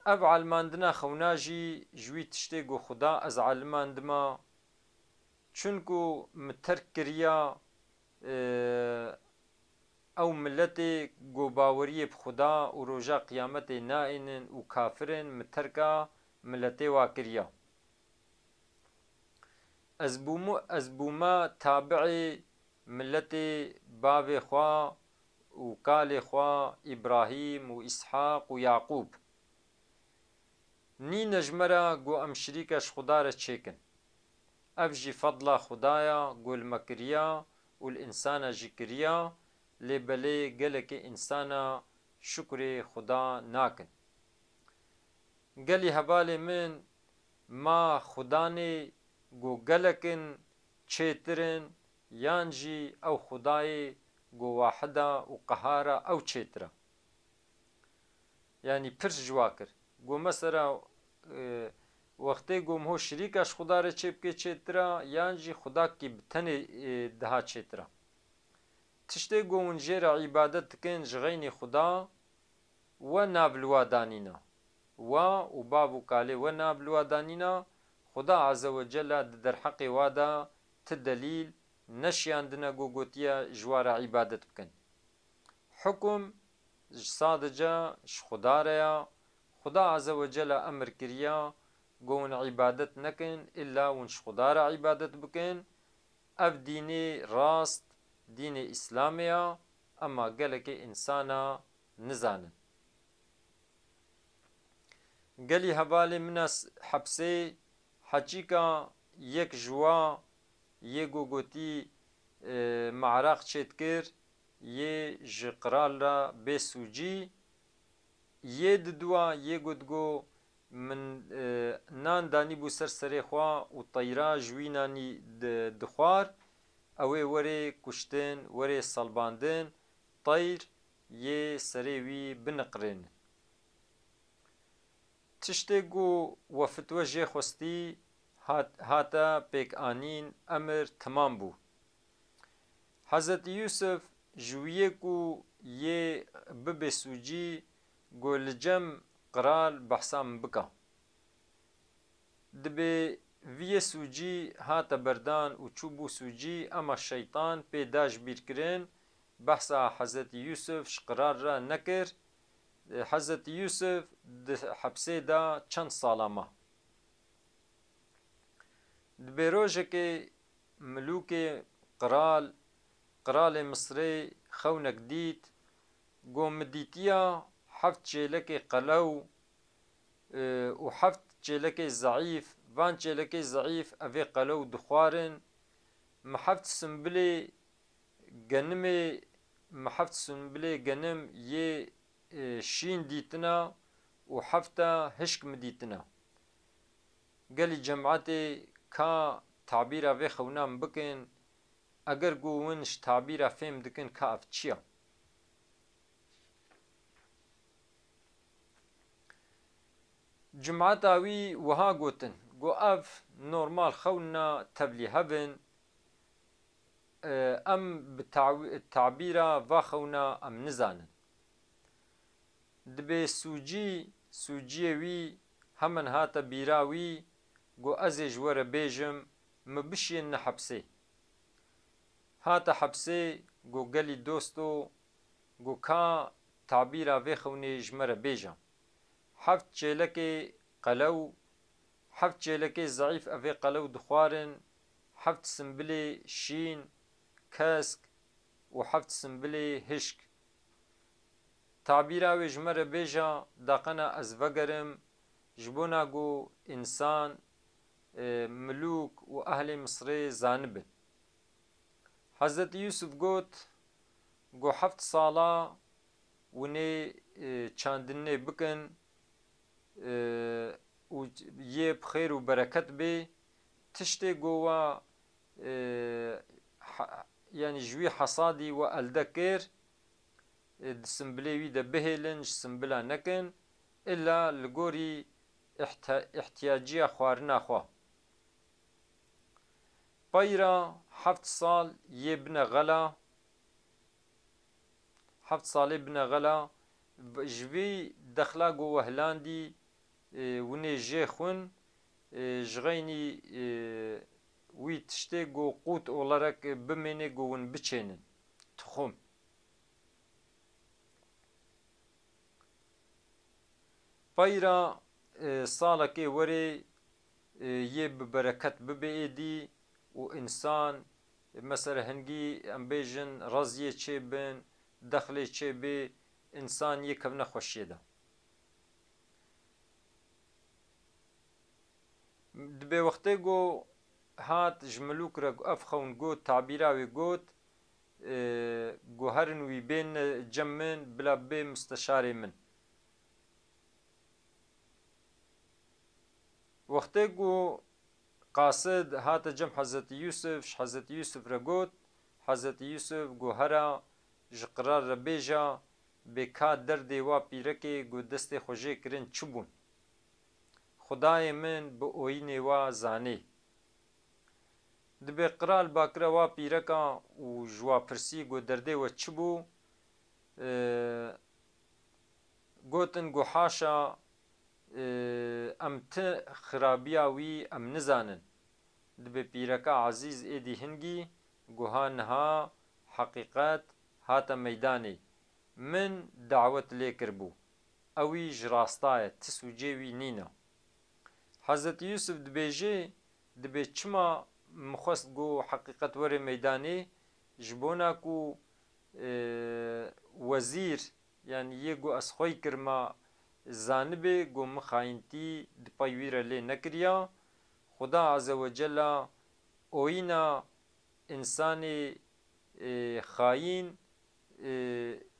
Ev elimandina xewna jî ji wî tiştê ku Xuda ez elimandima, çunku min terk kiriya, e, ew miletê ku baweriyê bi Xuda û roja qiyametê naînin û kafir in, min terka miletê wa kiriya. Ez bûmu-, ez bûme tabi'ê miletê bavê xwe û kalê xwe Îbrahîm û Îshaq û Yaqûb. Nîne ji me re ku em şirîke ji Xuda re çêkin. Ev jî fedla Xuda ya ku li me kiriya û li însana jî kiriya, lê belê gelekê însana şukrê Xuda nakin. Gelî hevalê min, ma xudanê ku gelek in çêtir in, yan jî ew Xudayê ku wahid a û qehar a, ew çêtir a? Yanî pirs ji wa kir. Got, mesela, e, wextê ku min ho şirîka ji Xuda re çêbikê çêtir a, yan jî Xudakî bi tenê, e, daha çêtir a? Tiştê ku hûn jê re îbadet dikin ji xeynî Xuda, we nav li wa danîna. We û bav û kalê we nav li wa danîna, Xuda Azze ve Celle di derheqê wa de ti delîl neşiyandine ku gotiye ji wa re îbadet bikin. Hukum ji sadece ji Xuda re ya. Xuda Azze ve Celle emir kiriya ku hûn îbadet nekin, illa hûn ji Xuda re îbadet bikin. Ev dînê rast, dînê Îslamê ya, ema gelekê însana nizanin. Gelî hevalê min a s-, hepsê, heçîka yek ji wa yê ku gotî, e, me Iraq çêdikir, yê ji qral re bê sûcî, yê diduwa yê ku digo min, e, nan danîbû ser serê xwe û teyra ji wî nanî di-, dixwar, ew ê werê kuştin, werê selbandin, teyr yê serê wî biniqirênin. Tiştê ku we fitwe jê xwestî hat-, hate pêkanîn, emir temam bû. Hezretî Yûsif ji wiyê ku yê bibe sûcî, ku li cem qral behsa min bika. Dibê viyê sûcî hate berdan û çûbû sûcî, ema şeytan pê da ji bîr kirin, behsa Hezretî Yûsif ji qral re nekir. Hezretî Yûsif di hepsê de çend sala ma. Dibê rojekê milûkê qral, qralê Misrê xewnek dît, got, min dîtiya heft çêlekê qelew, e, û heft çêlekê zeîf, van çêlekê zeîf evê qelew dixwarin, min heft simbilê genimê, min heft simbilê genim yê, e, şîn dîtina û hefta hişk min dîtina. Gelî cemaetê ka tabîra vê xewna min bikin, eger ku win ji tabîra fêm dikin ka ev çi ya? Cemaeta wî wiha gotin, got, ev normal xewna tevlî hev in, e, em bi taw-, tabîra va xewna em nizanin. Dibê sûcî, sûciyê wî hemen hate bîra wî, got, ez ê ji we re bêjim, min bişiyêne hepsê. Hate hepsê, got, gelî dosto, got, ka tabîra vê xewnê ji me re bêje. Heft çêlekê qelew, heft çêlekê zeîf evê qelew dixwarin, heft simbilê şîn, kesk û heft simbilê hişk. Tabîra wê ji me re bêje, daqena ez vegerim, ji bona ku însan, e, milûk û ehlê Misrê zanibin. Hezretî Yûsif got, got, heft sala winê, e, çandinê bikin, e, û yê bi xêr û bereket bê. Tiştê ku we, e, ha-, yanî ji wî hesadî we elde kir, e, di simbilê wî de bihêlin, ji simbila nekin, illa li gorî ihte-, ihtiyaciya xwarina xwe. Peyra heft sal yê bine xela, heft salê bine xela, v-, ji vî dexla ku we hilandî, e, winê jê xwin, e, ji xeynî, e, wî tiştê ku qût olarak bimêne ku win biçênin. Tuxum. Peyra, e, salekê werê, e, yê bi bereket bibe êdî û însan, e, mesela hingî em bêjin reziyê çêbin, dexlê çêbê, însan yê kevne xweşiyê de. Dibê wextê ku hat ji milûk re ev xewn got, tabîra wê got, e, ku herin wî bên cem min, bila bê misteşarê min. Wextê ku qasid hate cem Hezretî Yûsif, ji Hezretî Yûsif re got, Hezretî Yûsif got, hera ji qirar re bêja, bê ka derdê wa pîrekê ku destê xwe jê kirin çi bûn? Xwedayê min bi oyînê wa zanê. Dibê qral bakire wa pîreka û ji wa pirsî, got, derdê we çi bû? E, gotin, got, haşa, e, em ti xirabiya wî em nizanin. Dibê pîreka ezîz êdî hingî, got, ha niha heqîqet hate meydanê. Min dawet lê kiribû. Ewî ji rasta ye, ti sûcê wî nîne. Hezretî Yûsif dibêje, dibê çima min xwest ku heqîqet were meydanê, ji bona ku, e, wezîr, yanî yê ku ez xwey kirima, zanibê ku min xayîntî di pey wî re lê nekiriya. Xuda Azze ve Cella oyîna însanê, e, xayîn, e,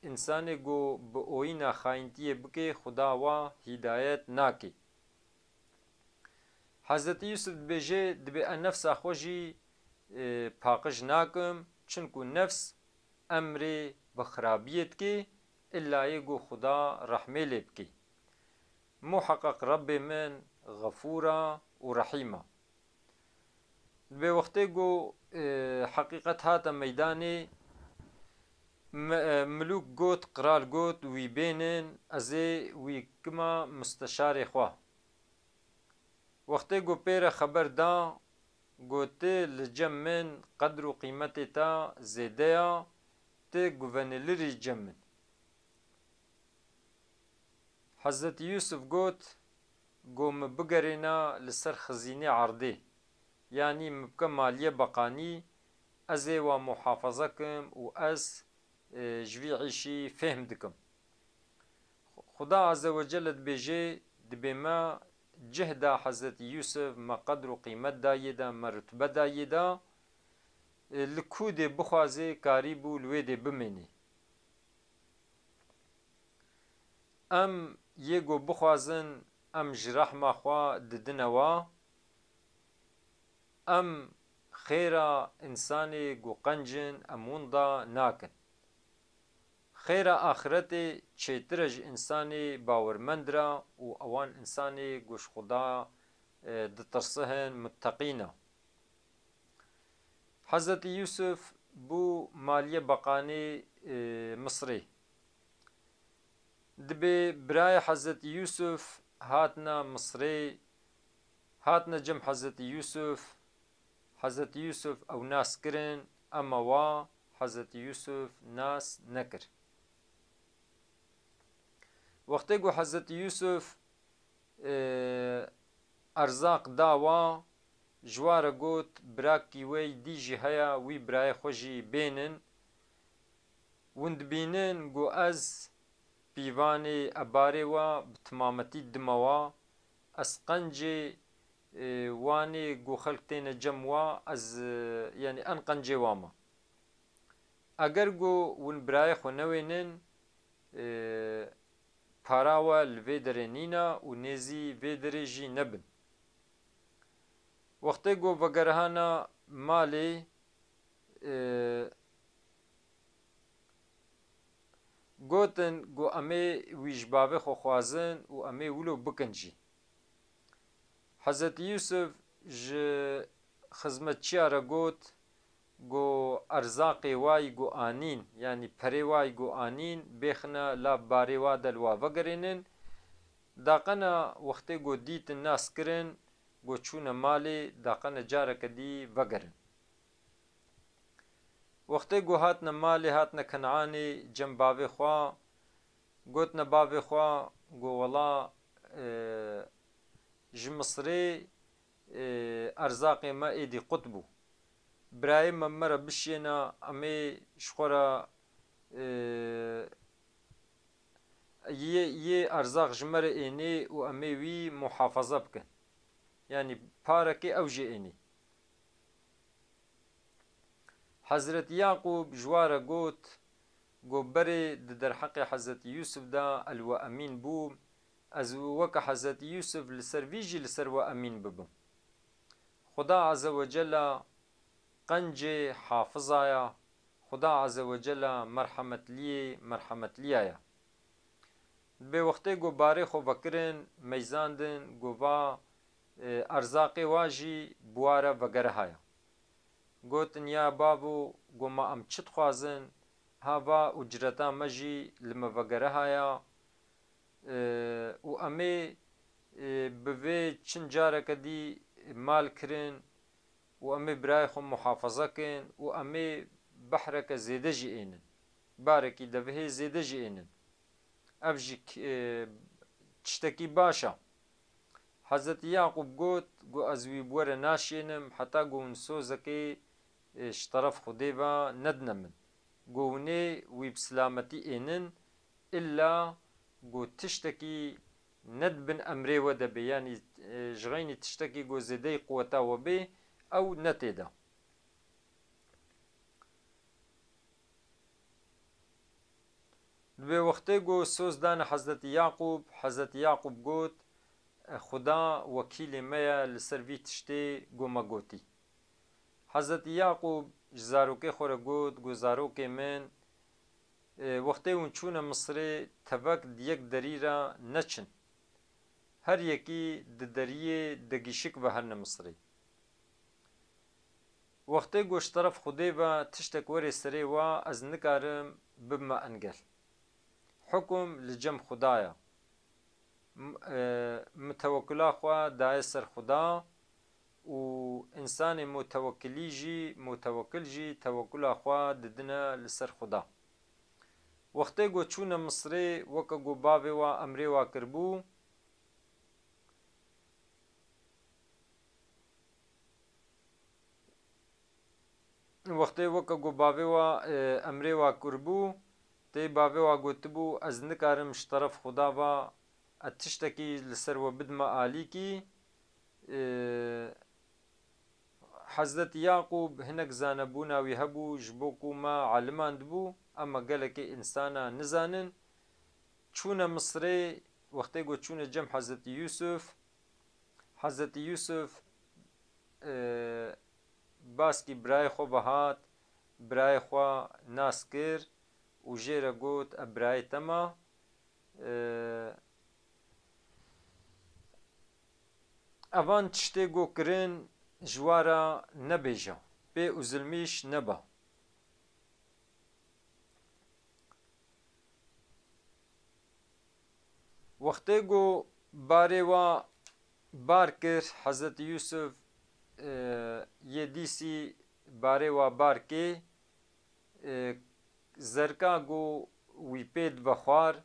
însanê ku bi oyîna xayîntiyê bike, Xuda wa hîdayet nake. Hezretî Yûsif dibêje, dibê ez nefsa xwe jî, e, paqij nakim, çinku nefs emrê bi xirabiyê dike, illa yê ku Xuda rehmê lê bike. Muheqeq Rebbê min xefûr a û rehîm a. Dibê wextê ku, e, heqîqet hate meydanê, mi-, e, milûk got, qral got, wî bênin, ez ê wî kima musteşarê xwe. Wextê ku pê re xeber da, got, ti li cem min qedr û qîmetê te zêde ya, ti guvenilirî cem min. Hezretî Yûsif got, got, min bigerêna li ser xizînê erdê, yanî min bike maliyê beqanî, ez ê wa muhafaza kim û ez, e, ji vî îşî fêhm dikim. Xuda Azze ve Celle dibêje, dibê me cih da Hezretî Yûsif, me qedr û qîmet dayê de, me rutbe dayê de, e, li ku dê bixwazê karîbû li wê dê bimênê. Em yê ku bixwazin, em ji rehma xwe didine wa. Em xêra însanê ku qenc in, em winda nakin. Xêra axiretê çêtir e ji însanê bawermend re û ewan însanê ku ji Xuda, e, ditirsihin, mutteqîn e. Hezretî Yûsif bû maliyê beqanê, e, Misrê. Dibê birayê Hezretî Yûsif hatine Misrê, hatine cem Hezretî Yûsif, Hezretî Yûsif ew nas kirin, ema wa Hezretî Yûsif nas nekir. Wextê ku Hezretî Yûsif, e, erzaq da wa, ji wa re got, birakî we dî jî heye, wî birayê xwe jî bênin. Hûn dibînin ku ez pîvanê ebarê we bi timametî dime wa, ez qencê, e, wanê ku xelk têne cem wa, ez, e, yanî en qencê wa me. Eger ku hûn birayê xwe newênin, e, para we li vê derê nîne û nêzî vê derê jî nebin. Wextê ku vegerihana malê, e, gotin ku em ê wî ji bavê xwe xwazin û em ê wilo bikin jî. Hezretî Yûsif ji xizmetçiya re got, got, erzaqê wayî got anîn, yanî perê wayî got anîn, bêxine lav barê wa de li wa vegerênin. Daqena wextê got dîtin nas kirin, got çûne malê, daqene careke dî vegerin. Wextê ku hatine malê, hatine Kenanê cem bavê xwe, gotine bavê xwe, got, wela, e, ji Misirê, e, erzaqê me êdî qut bû. Birayê me me re bişiyêne, em ê ji xwe re, e, yê, yê erzaq ji me re ênê û em ê wî muhafaza bikin. Yanî parekê ew jê ênê. Hezretî Yaqûb ji wa re got, got, berê di derheqê Hezretî Yûsif de el we emîn bûm, ez weke Hezretî Yûsif li ser vî jî li ser we emîn bibim. Xuda Azze ve Cella qencê hafiza ya, Xuda Azze ve Cella merhemetliyê merhemetiya ya. Dibê wextê ku barê xwe vekirin, meyzandin, ku va, e, erzaqê wa jî bi wa re vegerihaya. Gotin, ya bavo, go ma em çi dixwazin, ha va ucreta me jî li me vegerehaya, e, û em ê, e, bi vê çend careke dî mal kirin û em ê birayê xwe muhafaza kin û em ê behreke zêde jî ênin. Barekî devihê zêde jî ênin. Ev jî k-, e, tiştekî baş e. Hezretî Yaqûb got, got, ez wî bi we re naşênim, heta ku hûn sozekê, e, ji teref Xwedê ve nedine min. Got, hûn ê wî bi silametî ênin, îlla ku tiştekî ne di bin emrê we de bê, yanî, e, ji xeynî tiştekî ku zêdeyî quweta we bê, ew ne tê de. Dibê wextê ku soz dane Hezretî Yaqûb, Hezretî Yaqûb got, Xuda wekîlê me ye li ser vî tiştê ku me gotî. Hezretî Yaqûb ji zarokê xwe re got, got, zarokê min, e, wextê hûn çûne Misirê, tevek di yek derî re neçin. Her yekî di deriyê degîşik ve herine Misirê. Wextê ku ji teref Xwedê ve tiştek werê serê we, ez nikarim bibime engel. Hukum li cem Xuda ye. M-, e, min tewekkula xwe daye ser Xuda û însanê mutewekilî jî, mutewekil jî tewekkula xwe didine li ser Xuda. Wextê ku çûne Misirê, weke ku bavê we emrê we kiribû, Wextê weke ku bavê wa, e, emrê wa kiribû, tê bavê wa gotibû, ez nikarim ji teref Xuda va ez tiştekî li ser we bidime alîkî. E, Hezretî Yaqûb hinek zanebûna wî hebû, ji bo ku me aliman dibû, ema gelekê însana nizanin. Çûne Misirê, wextê ku çûne cem Hezretî Yûsif, Hezretî Yûsif, e, baskî birayê xwe ve hat, birayê xwe nas kir û jê re got, ev birayê te ma. E, evan tiştê ku kirin ji we re nebêje, pê û zilmîş nebe. Wextê ku barê wa bar kir, Hezretî Yûsif, e, yê dîsî barê wa bar kê, e, zerka ku wî pê dibe xwar,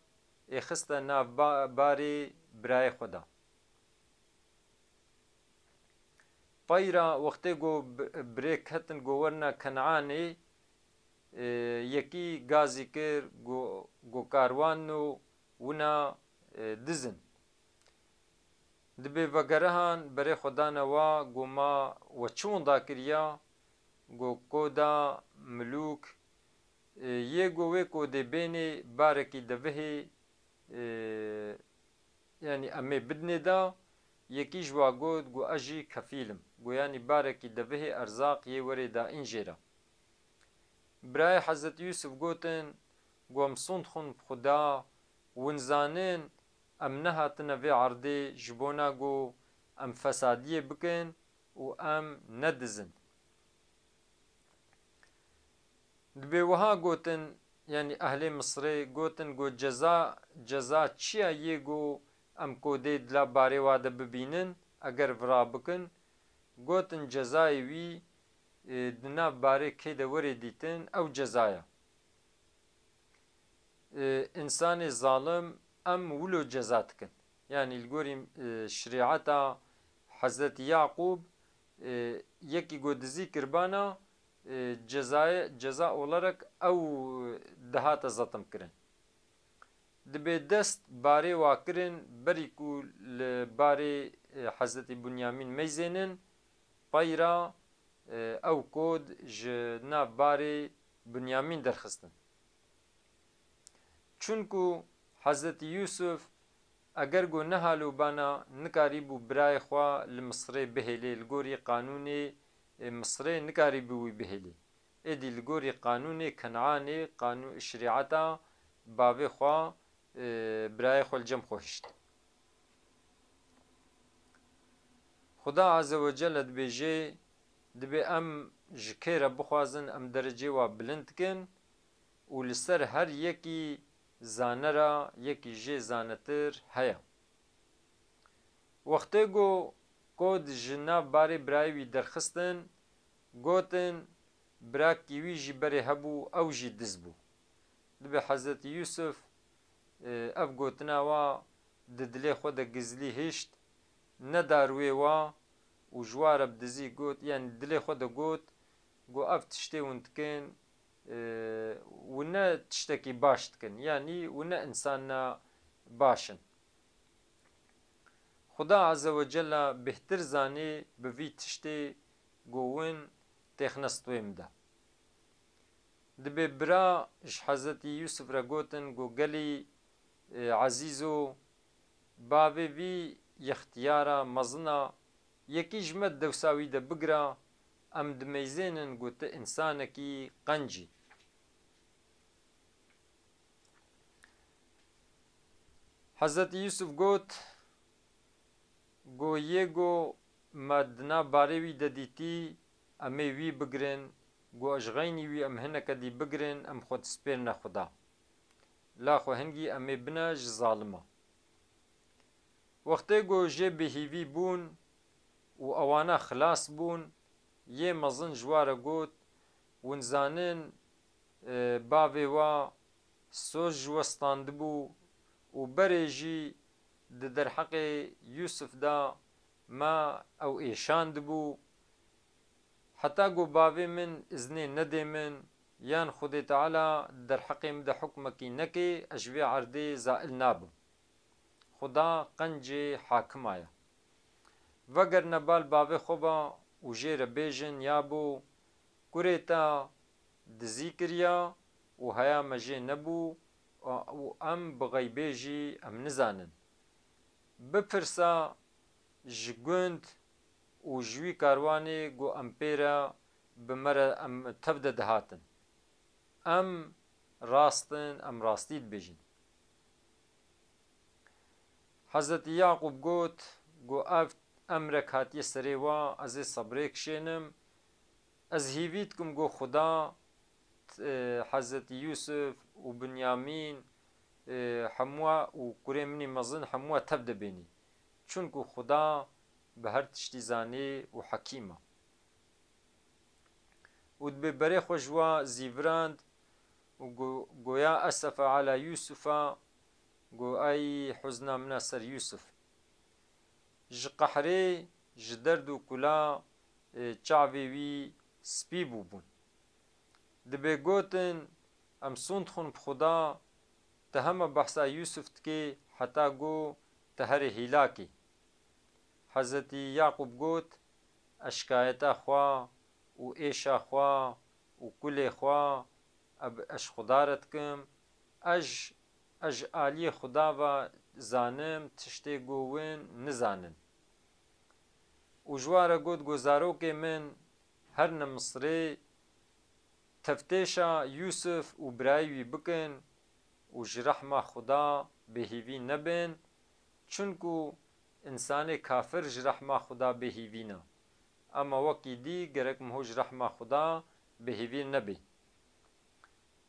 ê xiste nav ba-, barê birayê xwe de. Peyra wextê ku bi-, birê ketin ku werine Kenanê, e, yekî gazî kir ku, ku karwan û wina, e, dizin. Dibê vegerihan berê xwe dane wa ku ma we çi winda kiriya, ku koda milûk, e, yê ku wê kodê bênê barekî devihê, e, yanî em ê bidinê da, yekî ji wa got, got, ez jî kefîl im. Got, yanî barekî devihê erzaq yê werê da în jê re. Birayê Hezretî Yûsif gotin, got, em sûnd xwin bi Xuda, win zanin, em nehatine vê erdê ji bona ku em fesadiyê bikin û em nedizin. Dibê wiha gotin, yanî ehlê Misirê gotin, got, ceza, ceza çi ya yê ku em kodê di la barê wa de bibînin, eger vira bikin? Gotin, cezayê wî, e, di nav barê kê de werê dîtin, ew ceza ya. E, însanê zalim em wilo ceza dikin. Yanî li gorî, e, şerîeta Hezretî Yaqûb, e, yekî ku dizî kirbana, e, cezayê, ceza olarak ew dihate zetimkirin. Dibê dest barê wa kirin, berî ku li barê, e, Hezretî Bunyamîn meyzênin, peyra, e, ew kod ji nav barê Bunyamîn derxistin. Çunku Hezretî Yûsif eger ku nehalobana nikarîbû birayê xwe li Misirê bihêlê, li gorî qanûnê, e, Misirê nikarîbû wî bihêlê. Êdî li gorî qanûnê Kenanê, qanû-, şerîeta bavê xwe, e, birayê xwe li cem xwe hişt. Xuda Azze ve Celle dibêje, Dibê em ji kê re bixwazin, em derecê wa bilind dikin û li ser her yekî zane re yekî jê zanetir heye. Wextê ku Kot ji nav barê birayê wî derxistin, gotin, birakî wî jî berê hebû, ew jî diz bû. Dibê Hezretî Yûsif, e, ev gotina wa di dilê xwe de gizlî hişt, neda rûyê wa û ji wa re bi dizî got, yanî dilê xwe de got, got, ev tiştê hûn dikin, e, hûn ne tiştekî baş dikin, yanî hûn ne insana baş in. Xuda Azze ve Cella bêhtir zanî bi vî tiştê ku hûn têxine stûyê min de. Dibê bira ji Hezretî Yûsif re gotin ku gelî, e, ezîz o, bavê vî yextiyara mezin a, yekî ji me dewsa wî de bigira, em dimeyzênin ku tu însanekî qenc î. Hezretî Yûsif got, Go yê go me di nav barê wî de dîtî, em ê wî bigirin, go ji xeynî wî em hineke dî bigirin, em xwe dispêrine Xuda. La xwe hingî em ê bine ji zalima. Wextê go jê bêhîvî bûn û ewana xilas bûn, yê mezin ji wa re got, Hûn zanin, e, bavê wa soz ji we standibû û berê jî di derheqê Yûsif de me ew êşandibû. Heta ku bavê min iznê nedê min, yan Xwedê Teala di derheqê min de hukmekî nekê, ez ji vê erdê zail nabim. Xuda qencê hakima ye. Vegerine bal bavê xwe ve û jê re bêjin, ya bo, kurê te dizî kiriya û heya me jê nebû û em bi xeybê jî em nizanin. Bipirsa ji gund û ji wî karwanê ku em pê re bi me re em tev de dihatin. Em rast in, em rastî dibêjin. Hezretî Yaqûb got, got, ev emrek hatiye serê wa, ez ê sebrê kişênim. Ez hîvî dikim, got, Xuda, e, Hezretî Yûsif û Binyamîn, e, hemûa û kurê min î mezin hemûa tev de bênî. Çunku Xuda bi her tiştî zanî û hekîm e. Û dibê berê xwe ji wa zîvirand û go-, goya, Esefe ala Yûsufa, go, ey huzna min a ser Yûsif. Ji qehrê, ji derd û kula, e, çavê wî spî bûbûn. Dibê gotin, em sûnd xwin bi Xuda, tu hema behsa Yûsif dikê, heta ku tu herê hîlakî. Hezretî Yaqûb got, ez şikayeta xwe û êşa xwe û kulê xwe eb-, ez ji Xuda re dikim, ez, ez ji aliyê Xuda ve zanim tiştê ku win nizanin. Û ji wan re got, got, zarokê min herine Misirê, teftêşa Yûsif û birayê wî bikin û ji rehma Xuda bêhîvî nebin, çunku însanê kafir ji rehma Xuda bêhîvî ne. Ema wekî dî gerek miho ji rehma Xuda bêhîvî nebê.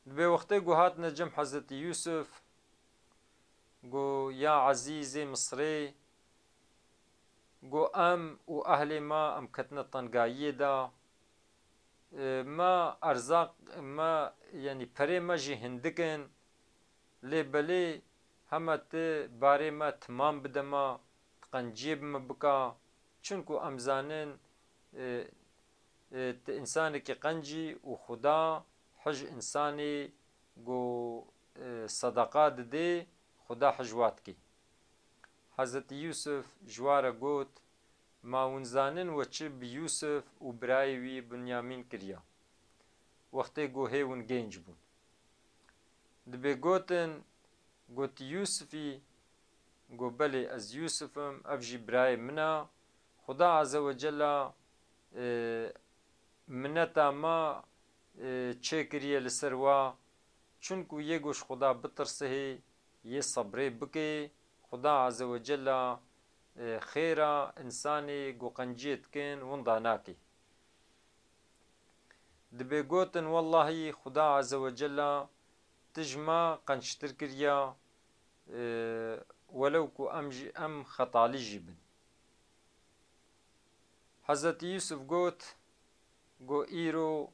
Dibê wextê ku hatine cem Hezretî Yûsif, got, ya ezîzê Misirê, got, em û ehlê me em ketine tengayiyê de. E, me erzaq, me, yanî perê me jî hindik in. Lê belê hema tu barê me timam bide me, tu qenciyê bi me bika. Çunku em zanin, e, e, tu însanekî qenc î û Xuda hij însanê ku, e, sedeqa didê, Xuda hij wa dikê. Hezretî Yûsif ji wa re got, Ma hûn zanin we çi bi Yûsif û birayê wî Binyamîn kiriya, wextê ku hê hûn gênc bûn? Dibê gotin, got, Yûsifî? Got, belê, ez Yûsif im, ev jî birayê min e. Xuda Azze ve Cella, e, mineta me, e, çêkiriye li ser wa, çunku yê ku ji Xuda bitirsihê, yê sebrê bikê, Xuda Azze ve Cella, e, xêra însanê ku qenciyê dikin winda nakê. Dibê gotin, wellahî Xuda Azze ve Cella tu ji me qençtir kiriya, e, welew ku em jî, em xetalî jî bin. Hezretî Yûsif got, go îro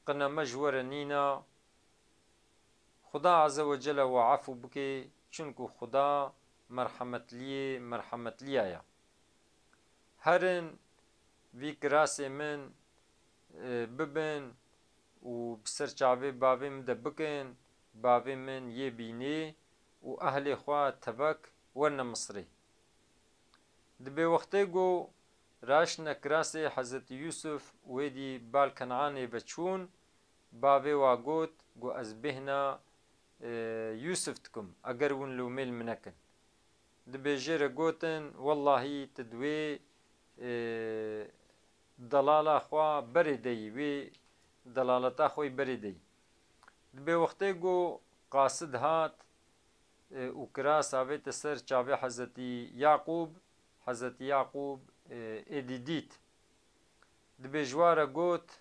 qine me ji we re nîna, Xuda Azze ve Celle we efû bike, çunku Xuda merhemetliyê merhemetliya ye. Herin vî kirasê min, e, bibin û bi ser çavê bavê min de bikin, bavê min yê bînê û ehlê xwe tevek werine Misirê. Dibê wextê ku raştine kirasê Hezretî Yûsif wê dî bal Kenanê ve çûn, bavê wa got, got, ez bêhna, e, Yûsif dikim, eger hûn lûmê li min nekin. Dibê jê re gotin, wellahî tu di wê, e, delala xwe berê deyî, wê delaleta xwe yî berê deyî. Dibê wextê ku qasid hat, e, û kiras avête ser çavê Hezretî Yaqûb, Hezretî Yaqûb, e, êdî dît. Dibê ji wa re got,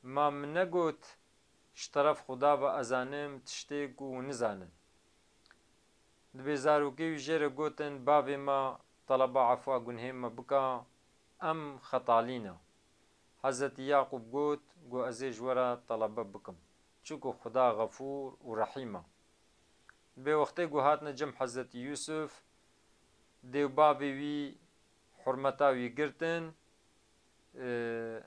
ma min negot, ji teref Xuda ve ez zanim tiştê ku hûn nizanin. Dibê zarokê wî jê re gotin, bavê me, teleba efwa gunhê me bika, em xetalî ne. Hezretî Yaqûb got, got, ez ê ji we re telebe bikim. Çunku Xuda xefûr û rehîm e. Dibê wextê ku hatine cem Hezretî Yûsif, dê û bavê wî hurmeta wî girtin, e,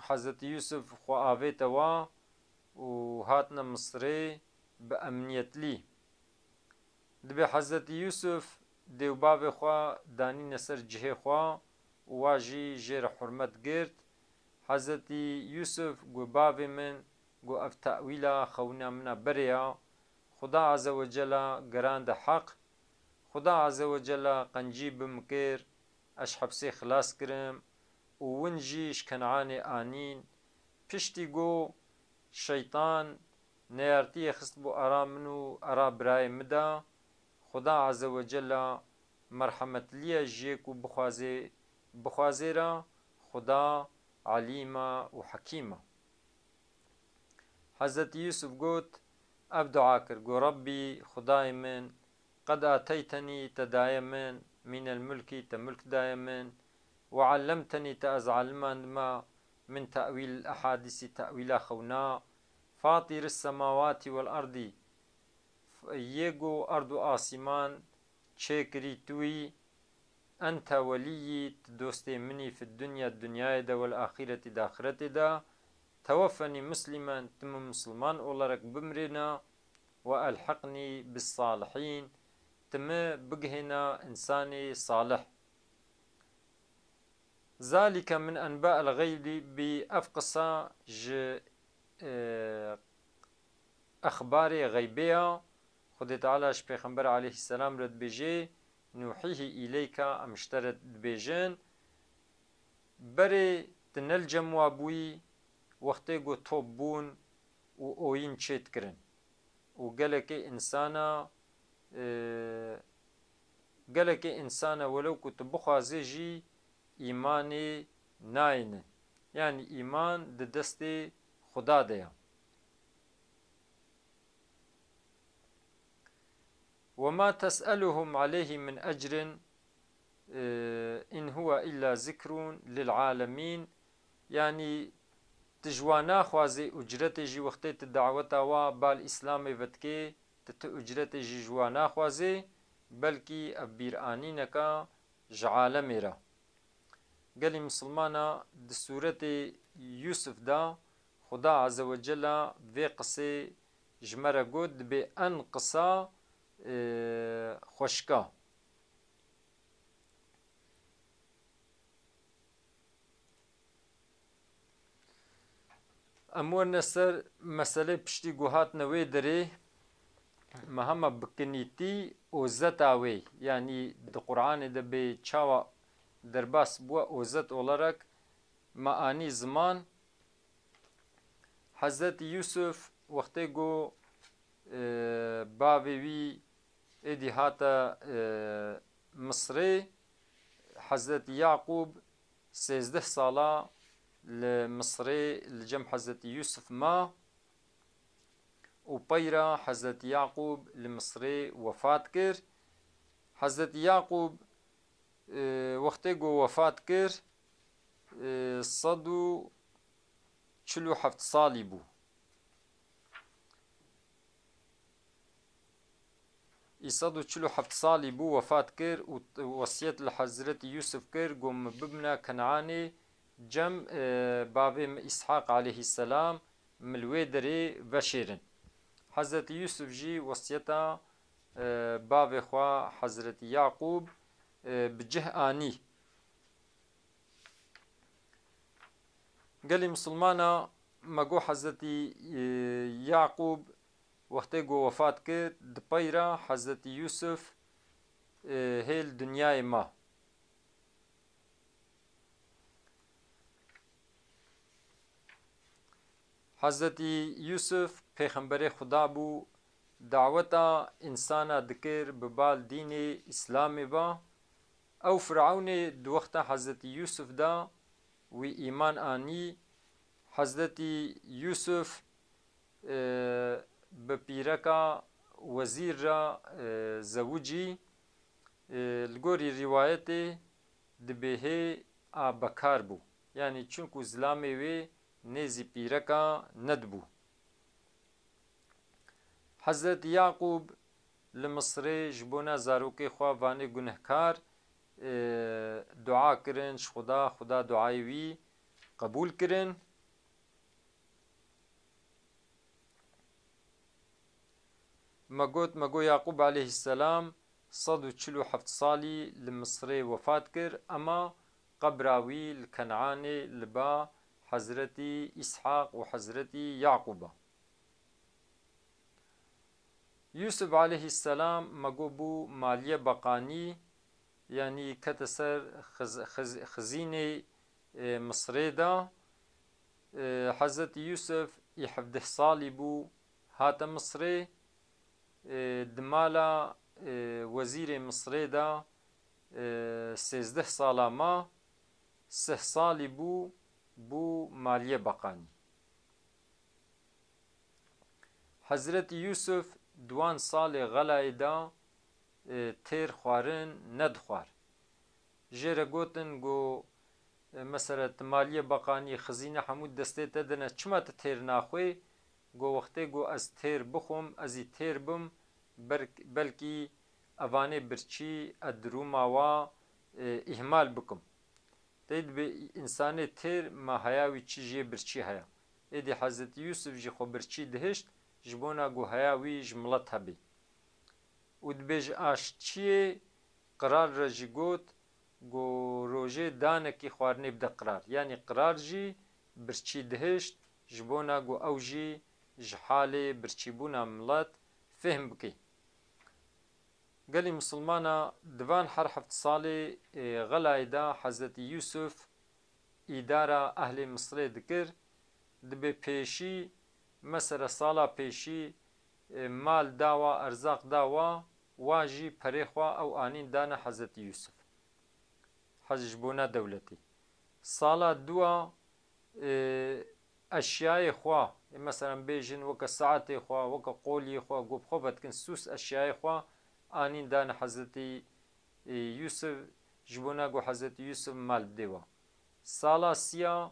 Hezretî Yûsif xwe avête wa û hatine Misirê bi emniyetlî. Dibê Hezretî Yûsif dê û bavê xwe danîne ser cihê xwe û wa jî jê re hurmet girt. Hezretî Yûsif got, bavê min, got, ev tewîla xewina min a berê ya. Xuda Azze ve Cella gerande heq. Xuda Azze ve Cella qencî bi min kir, ez ji hepsê xilas kirim û win jî ji Kenanê anîn. Piştî ku şeytan neyartiyê xistibû era min û era birayê min de, Xuda Azze ve Cella merhemetliya jiyê ku bixwazê, bixwazê re, Xuda Elîm e û Hekîm e. Hezretî Yûsif got, ev dua kir, got, Rabbî, Xudayê min, qed ateytenî te daye min, mînel mulkî te mulk daye min, we ellemtenî te ez elimandime, min te'wîl ehadîsî te'wîla xewna, fatîris semawatî wel erdî, yê ku erd û asîman çêkirî tu yî, ente welîyî, tu dostê min î, fi dunya, dinyayê de, wel axîretî, di axiretê de, teweffenî muslîmen, tu min misilman olarak bimirêne, we elhiqnî bis salihîn, tu mi bigihêne însanê salih. Zalike min enba'el xeybî, ev qisa ji, e, exbarê xeybê ya. Xwedê Teala ji Pêxember aleyhisselam re dibêje, nuhîhî îleyka, em ji te re dibêjin. Berê tu ne li cem wa bûyî, wextê ku top bûn û oyîn çêdikirin. Û gelekê însana, e, gelekê însana welew ku tu bixwazê jî îmanê nayêne. Yanî îman di destê Xuda de ya. Ve ma tes'eluhum aleyhi min ecrin, e, in huve illa zikrun lil alemîn. Yanî tu ji wan naxwazê ucretê jî wextê tu daweta wa bal Îslamê vedikê, tu, tu ucretê jî ji wan naxwazê, belkî ev bîranîneka ji alemê re. Gelî misilmana di sûretê Yûsif de Xuda Azze ve Cella vê qisê ji me re got, dibê en qisa, e, xweşik a. Em werine ser meselê piştî ku hatine wê derê, me hema bi kinîtî ozeta wê, yanî di Qur'anê de bê çawa derbas bûye ozet olarak me anî ziman. Hezretî Yûsuf wextê ku, e, bavê wî êdî hate, e, Misrê, Hezretî Yaqûb sêzdeh sala li Misrê li cem Hezretî Yûsif ma û peyra Hezretî Yaqûb li Misrê wefat kir. Hezretî Yaqûb, e, wextê ku wefat kir, e, sed û çil û heft salî bû. Î sed û çil û heft salî bû, wefat kir û t-, wesiyet li Hezretî Yûsif kir, got, "Min bibine Kenanê cem, e, bavê min Îshaq aleyhisselam, min li wê derê veşêrin." Hezretî Yûsif jî wesiyeta, e, bavê xwe Hezretî Yaqûb, e, bi cih anî. Gelî misilmana, me got Hezretî, e, Yaqûb wextê ku wefat kir, di peyra Hezretî Yûsif, e, hê li dinyayê ma. Hezretî Yûsif pêxemberê Xuda bû, daweta însana dikir bi bal dînê Îslamê ba. Ew Firewnê di wexta Hezretî Yûsif de wî îman anî. Hezretî Yûsif, e, bi pîreka wezîr re, e, zewicî. E, li gorî rîwayetê di bêhê a bekar bû. Yanî çunku zilamê wê nêzî pîreka nedibû. Hezretî Yaqûb li Misrê ji bona zarokê xwe vanê gunehkar, e, dua kirin ji Xuda, Xuda duayê wî qebûl kirin. Me got, me got Yaqûb aleyhisselam sed û çil û heft salî li Misrê wefat kir, ema qebra wî li Kenanê li ba Hezretî Îshaq û Hezretî Yaqûb e. Yûsif aleyhisselam me got bû maliye beqanî, yanî kete ser xiz-, xiz-, xizînê, e, Misrê de. E, Hezretî Yûsif î hevdeh salî bû, hate Misrê. E, di mala, e, wezîrê Misrê de, e, sêzdeh sala ma, sih salî bû, bû maliye beqanî. Hezretî Yûsif di wan salê xelayê de, e, têr xwarin nedixwar. Jê re gotin, got, e, mesela, tu maliye beqanî, xizîne hemû destê te de ne, çima tu têr naxwê? Got, wextê got ez têr bixwim, ez î têr bim, berk-, belkî evanê birçî ez di rûma wa, e, îhmal bikim. Tê dibê însanê têr ma heya wî çi jê birçî heya. Êdî Hezretî Yûsif jî xwe birçî dihişt, ji bona ku heya wî ji milet hebê. Û dibê ji aştçiyê qirar re jî got, ku rojê danekî xwarinê bide qirar. Yanî qirar jî birçî dihişt, ji bona ku ew jî ji halê birçîbûna milet fêhm bike. Gelî misilmana di van her heft salê, e, xelayê de Hezretî Yûsif îdara ehlê Misirê dikir. Dibê pêşî, mesela sala pêşî, e, mal dawa, erzaq dawa, wa jî perê xwe ew anîn dane Hezretî Yûsif. Hez ji bona dewletê. Sala dua, e, eşyayê xwe, ê, meselen bêjin weke saetê xwe, weke qoliyê xwe, ku bi xwe vedikin sûs eşyayê xwe, anîn dane Hezretî, e, Yûsif, ji bona ku Hezretî Yûsif mal bidê we. Sala siya,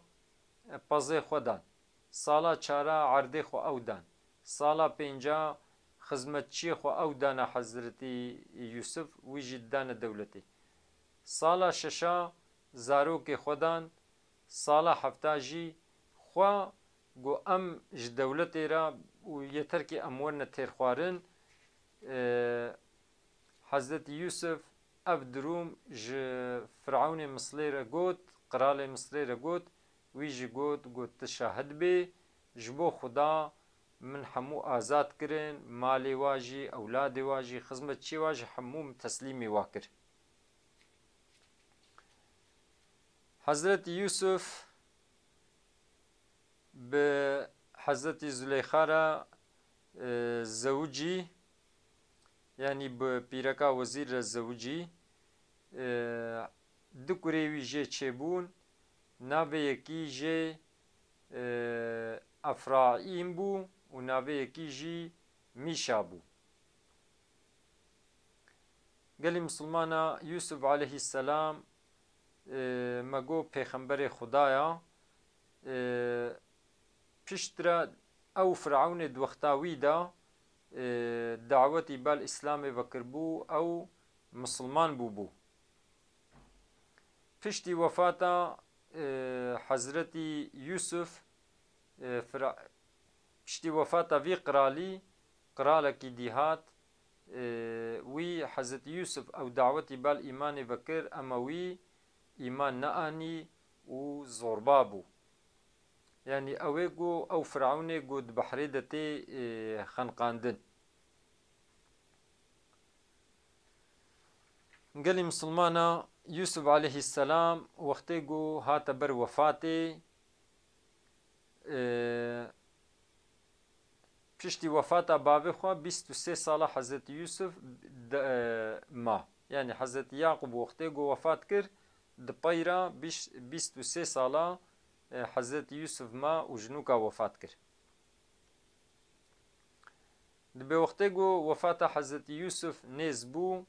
e, pezê xwe dan. Sala çara erdê xwe ew dan. Sala pênca xizmetçiyê xwe ew dane Hezretî Yûsif, wî jî didane dewletê. Sala şeşa zarokê xwe dan, sala hefta jî xwe got, em ji dewletê re û yeter kî em werine têrxwarin. E, Hezretî Yûsif ev durum ji Firewnê Misrê re got, qiralê Misrê re got, wî jî got, got, tu şahid bê, ji bo Xuda min hemû azad kirin, malê wa jî, ewladê wa jî, xizmetçiyê wa jî hemû min teslîmê wa kir. Hezretî Yûsif bi Hezretî Zuleyxa re, e, zewicî, yanî bi pîreka wezîr re zewicî, e, du kurê wî jê çêbûn, Navê yekî jê, e, Efraîm bû û navê yekî jî Mîşa bû. Gelî misilmana Yûsuf aleyhisselam, e, me got pêxemberê Xuda ya, e, piştre ew Firewnê di wexta wî de, e, dawetî bal Îslamê vekiribû, ew misilman bûbû. Piştî wefata, e, Hezretî Yûsuf, e, Fira-, piştî wefata vî qiralî, qiralekî dî hat, e, wî Hezretî Yûsuf ew dawetî bal îmanê vekir, ema wî îman neanî û zorba bû. Yanî ew ê ku ew Firewnê ku di behrê de tê, e, xeniqandin. Gelî misilmana Yûsuf aleyhisselam wextê ku hate ber wefatê, e, piştî wefata bavê xwe bîst û sê sala Hezretî Yûsuf de, e, ma. Yanî Hezretî Yaqûb wextê ku wefat kir, di pey re bîst, bîst û sê sala, e, Hezretî Yûsuf ma û jinûka wefat kir. Dibê wextê ku wefata Hezretî Yûsuf nêz bû,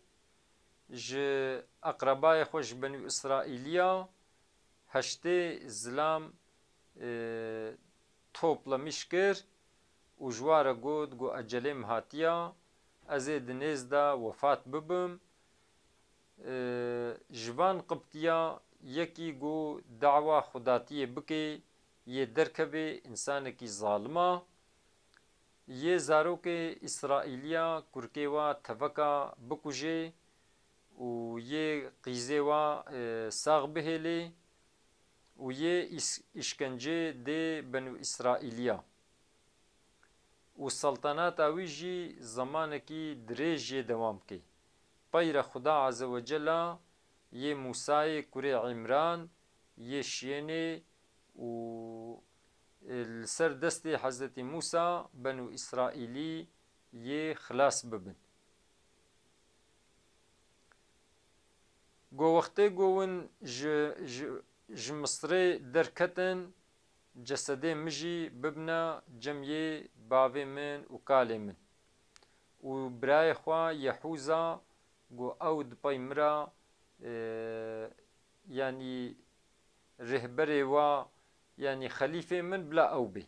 ji eqrebayê xwe ji Benû Îsraîliya heştê zilam, e, toplemîş kir û ji wa re got, got, ecelê min hatiya, ez ê di nêz de wefat bibim. E, ji van Qibtiya yekî got dawa xudatiyê bike, yê derkeve, însanekî zalim a. Yê zarokê Îsraîliya kurkê wa teveka bikuje û yê qîzê wa, e, sax bihêlê û yê îs-, îşkencê dê Benû Îsraîliya. Û seltenata wî jî zemanekî dirêj yê dewam kê. Peyre Xuda Azze ve Cella yê Mûsayê kurê Îmran yê şiyênê û, e, li ser destê Hezretî Mûsa Benû Îsraîlî yê xilas bibin. Go wextê go win ji, ji, ji Misirê derketin, cesedê min jî bibne cem yê bavê min û kalê min. Û birayê xwe Yehûza go ew di pey min re, e, yanî rêhberê wa, yanî xelîfê min bila ew bê.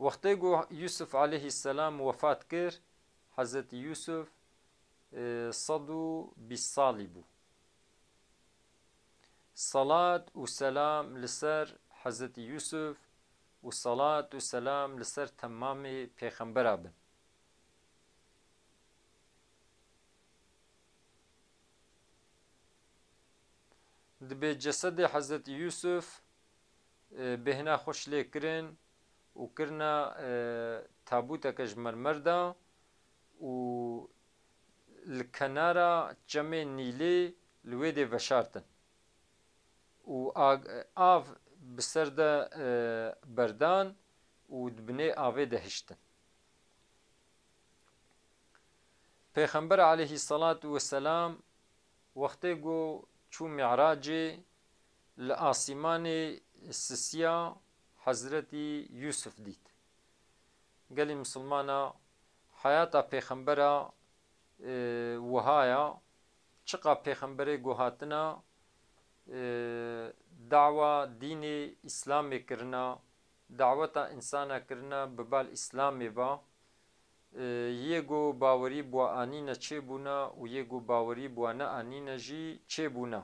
Wextê ku Yûsuf aleyhisselam wefat kir, Hezretî Yûsuf, e, sed û bîst salî bû. Salat û selam li ser Hezretî Yûsuf û salat û selam li ser temamê pêxembera bin. Dibê cesedê Hezretî Yûsuf, e, bêhna xweş lê kirin û kirina, e, tabûteke ji mermer de û li kenara çemê Nîlê li wê dê veşartin. Û ag-, av bi ser de, e, berdan û di binê avê de hiştin. Pêxember aleyhisselatu vesselam wextê ku çû Mi'racê, li asîmanê sisiya Hezretî Yûsuf dît. Gelî misilmana, heyata pêxembera, e, wiha ya, çiqa pêxemberê ku hatina, e, dawa dînê Îslamê kirina, daweta însana kirina bi bal Îslamê va, e, yê ku bawerî bi wa anîne çêbûna û yê ku bawerî bi wa neanîne jî çêbûna.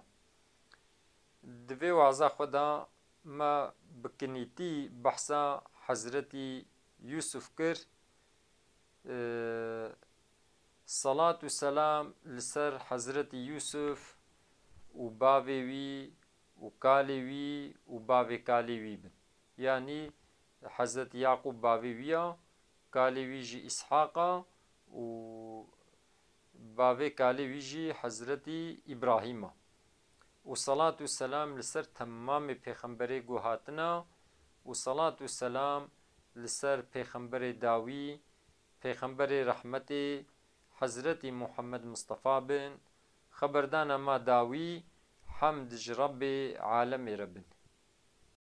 Di vê waza xwe de me bi kinîtî behsa Hezretî Yûsuf kir. E, salat û selam li ser Hezretî Yûsuf û bavê wî û kalê wî û bavê kalê wî bin. Yanî Hezretî Yaqûb bavê wî ya, kalê wî jî Îshaq a û bavê kalê wî jî Hezretî Îbrahîm a. Û salat û selam li ser temamê pêxemberê ku hatina û salat û selam li ser pêxemberê dawî, pêxemberê rehmetê, Hezretî Muhammed Mistefa bin, xeberdana ma dawî, Hemd ji Rebbê alemê re bin.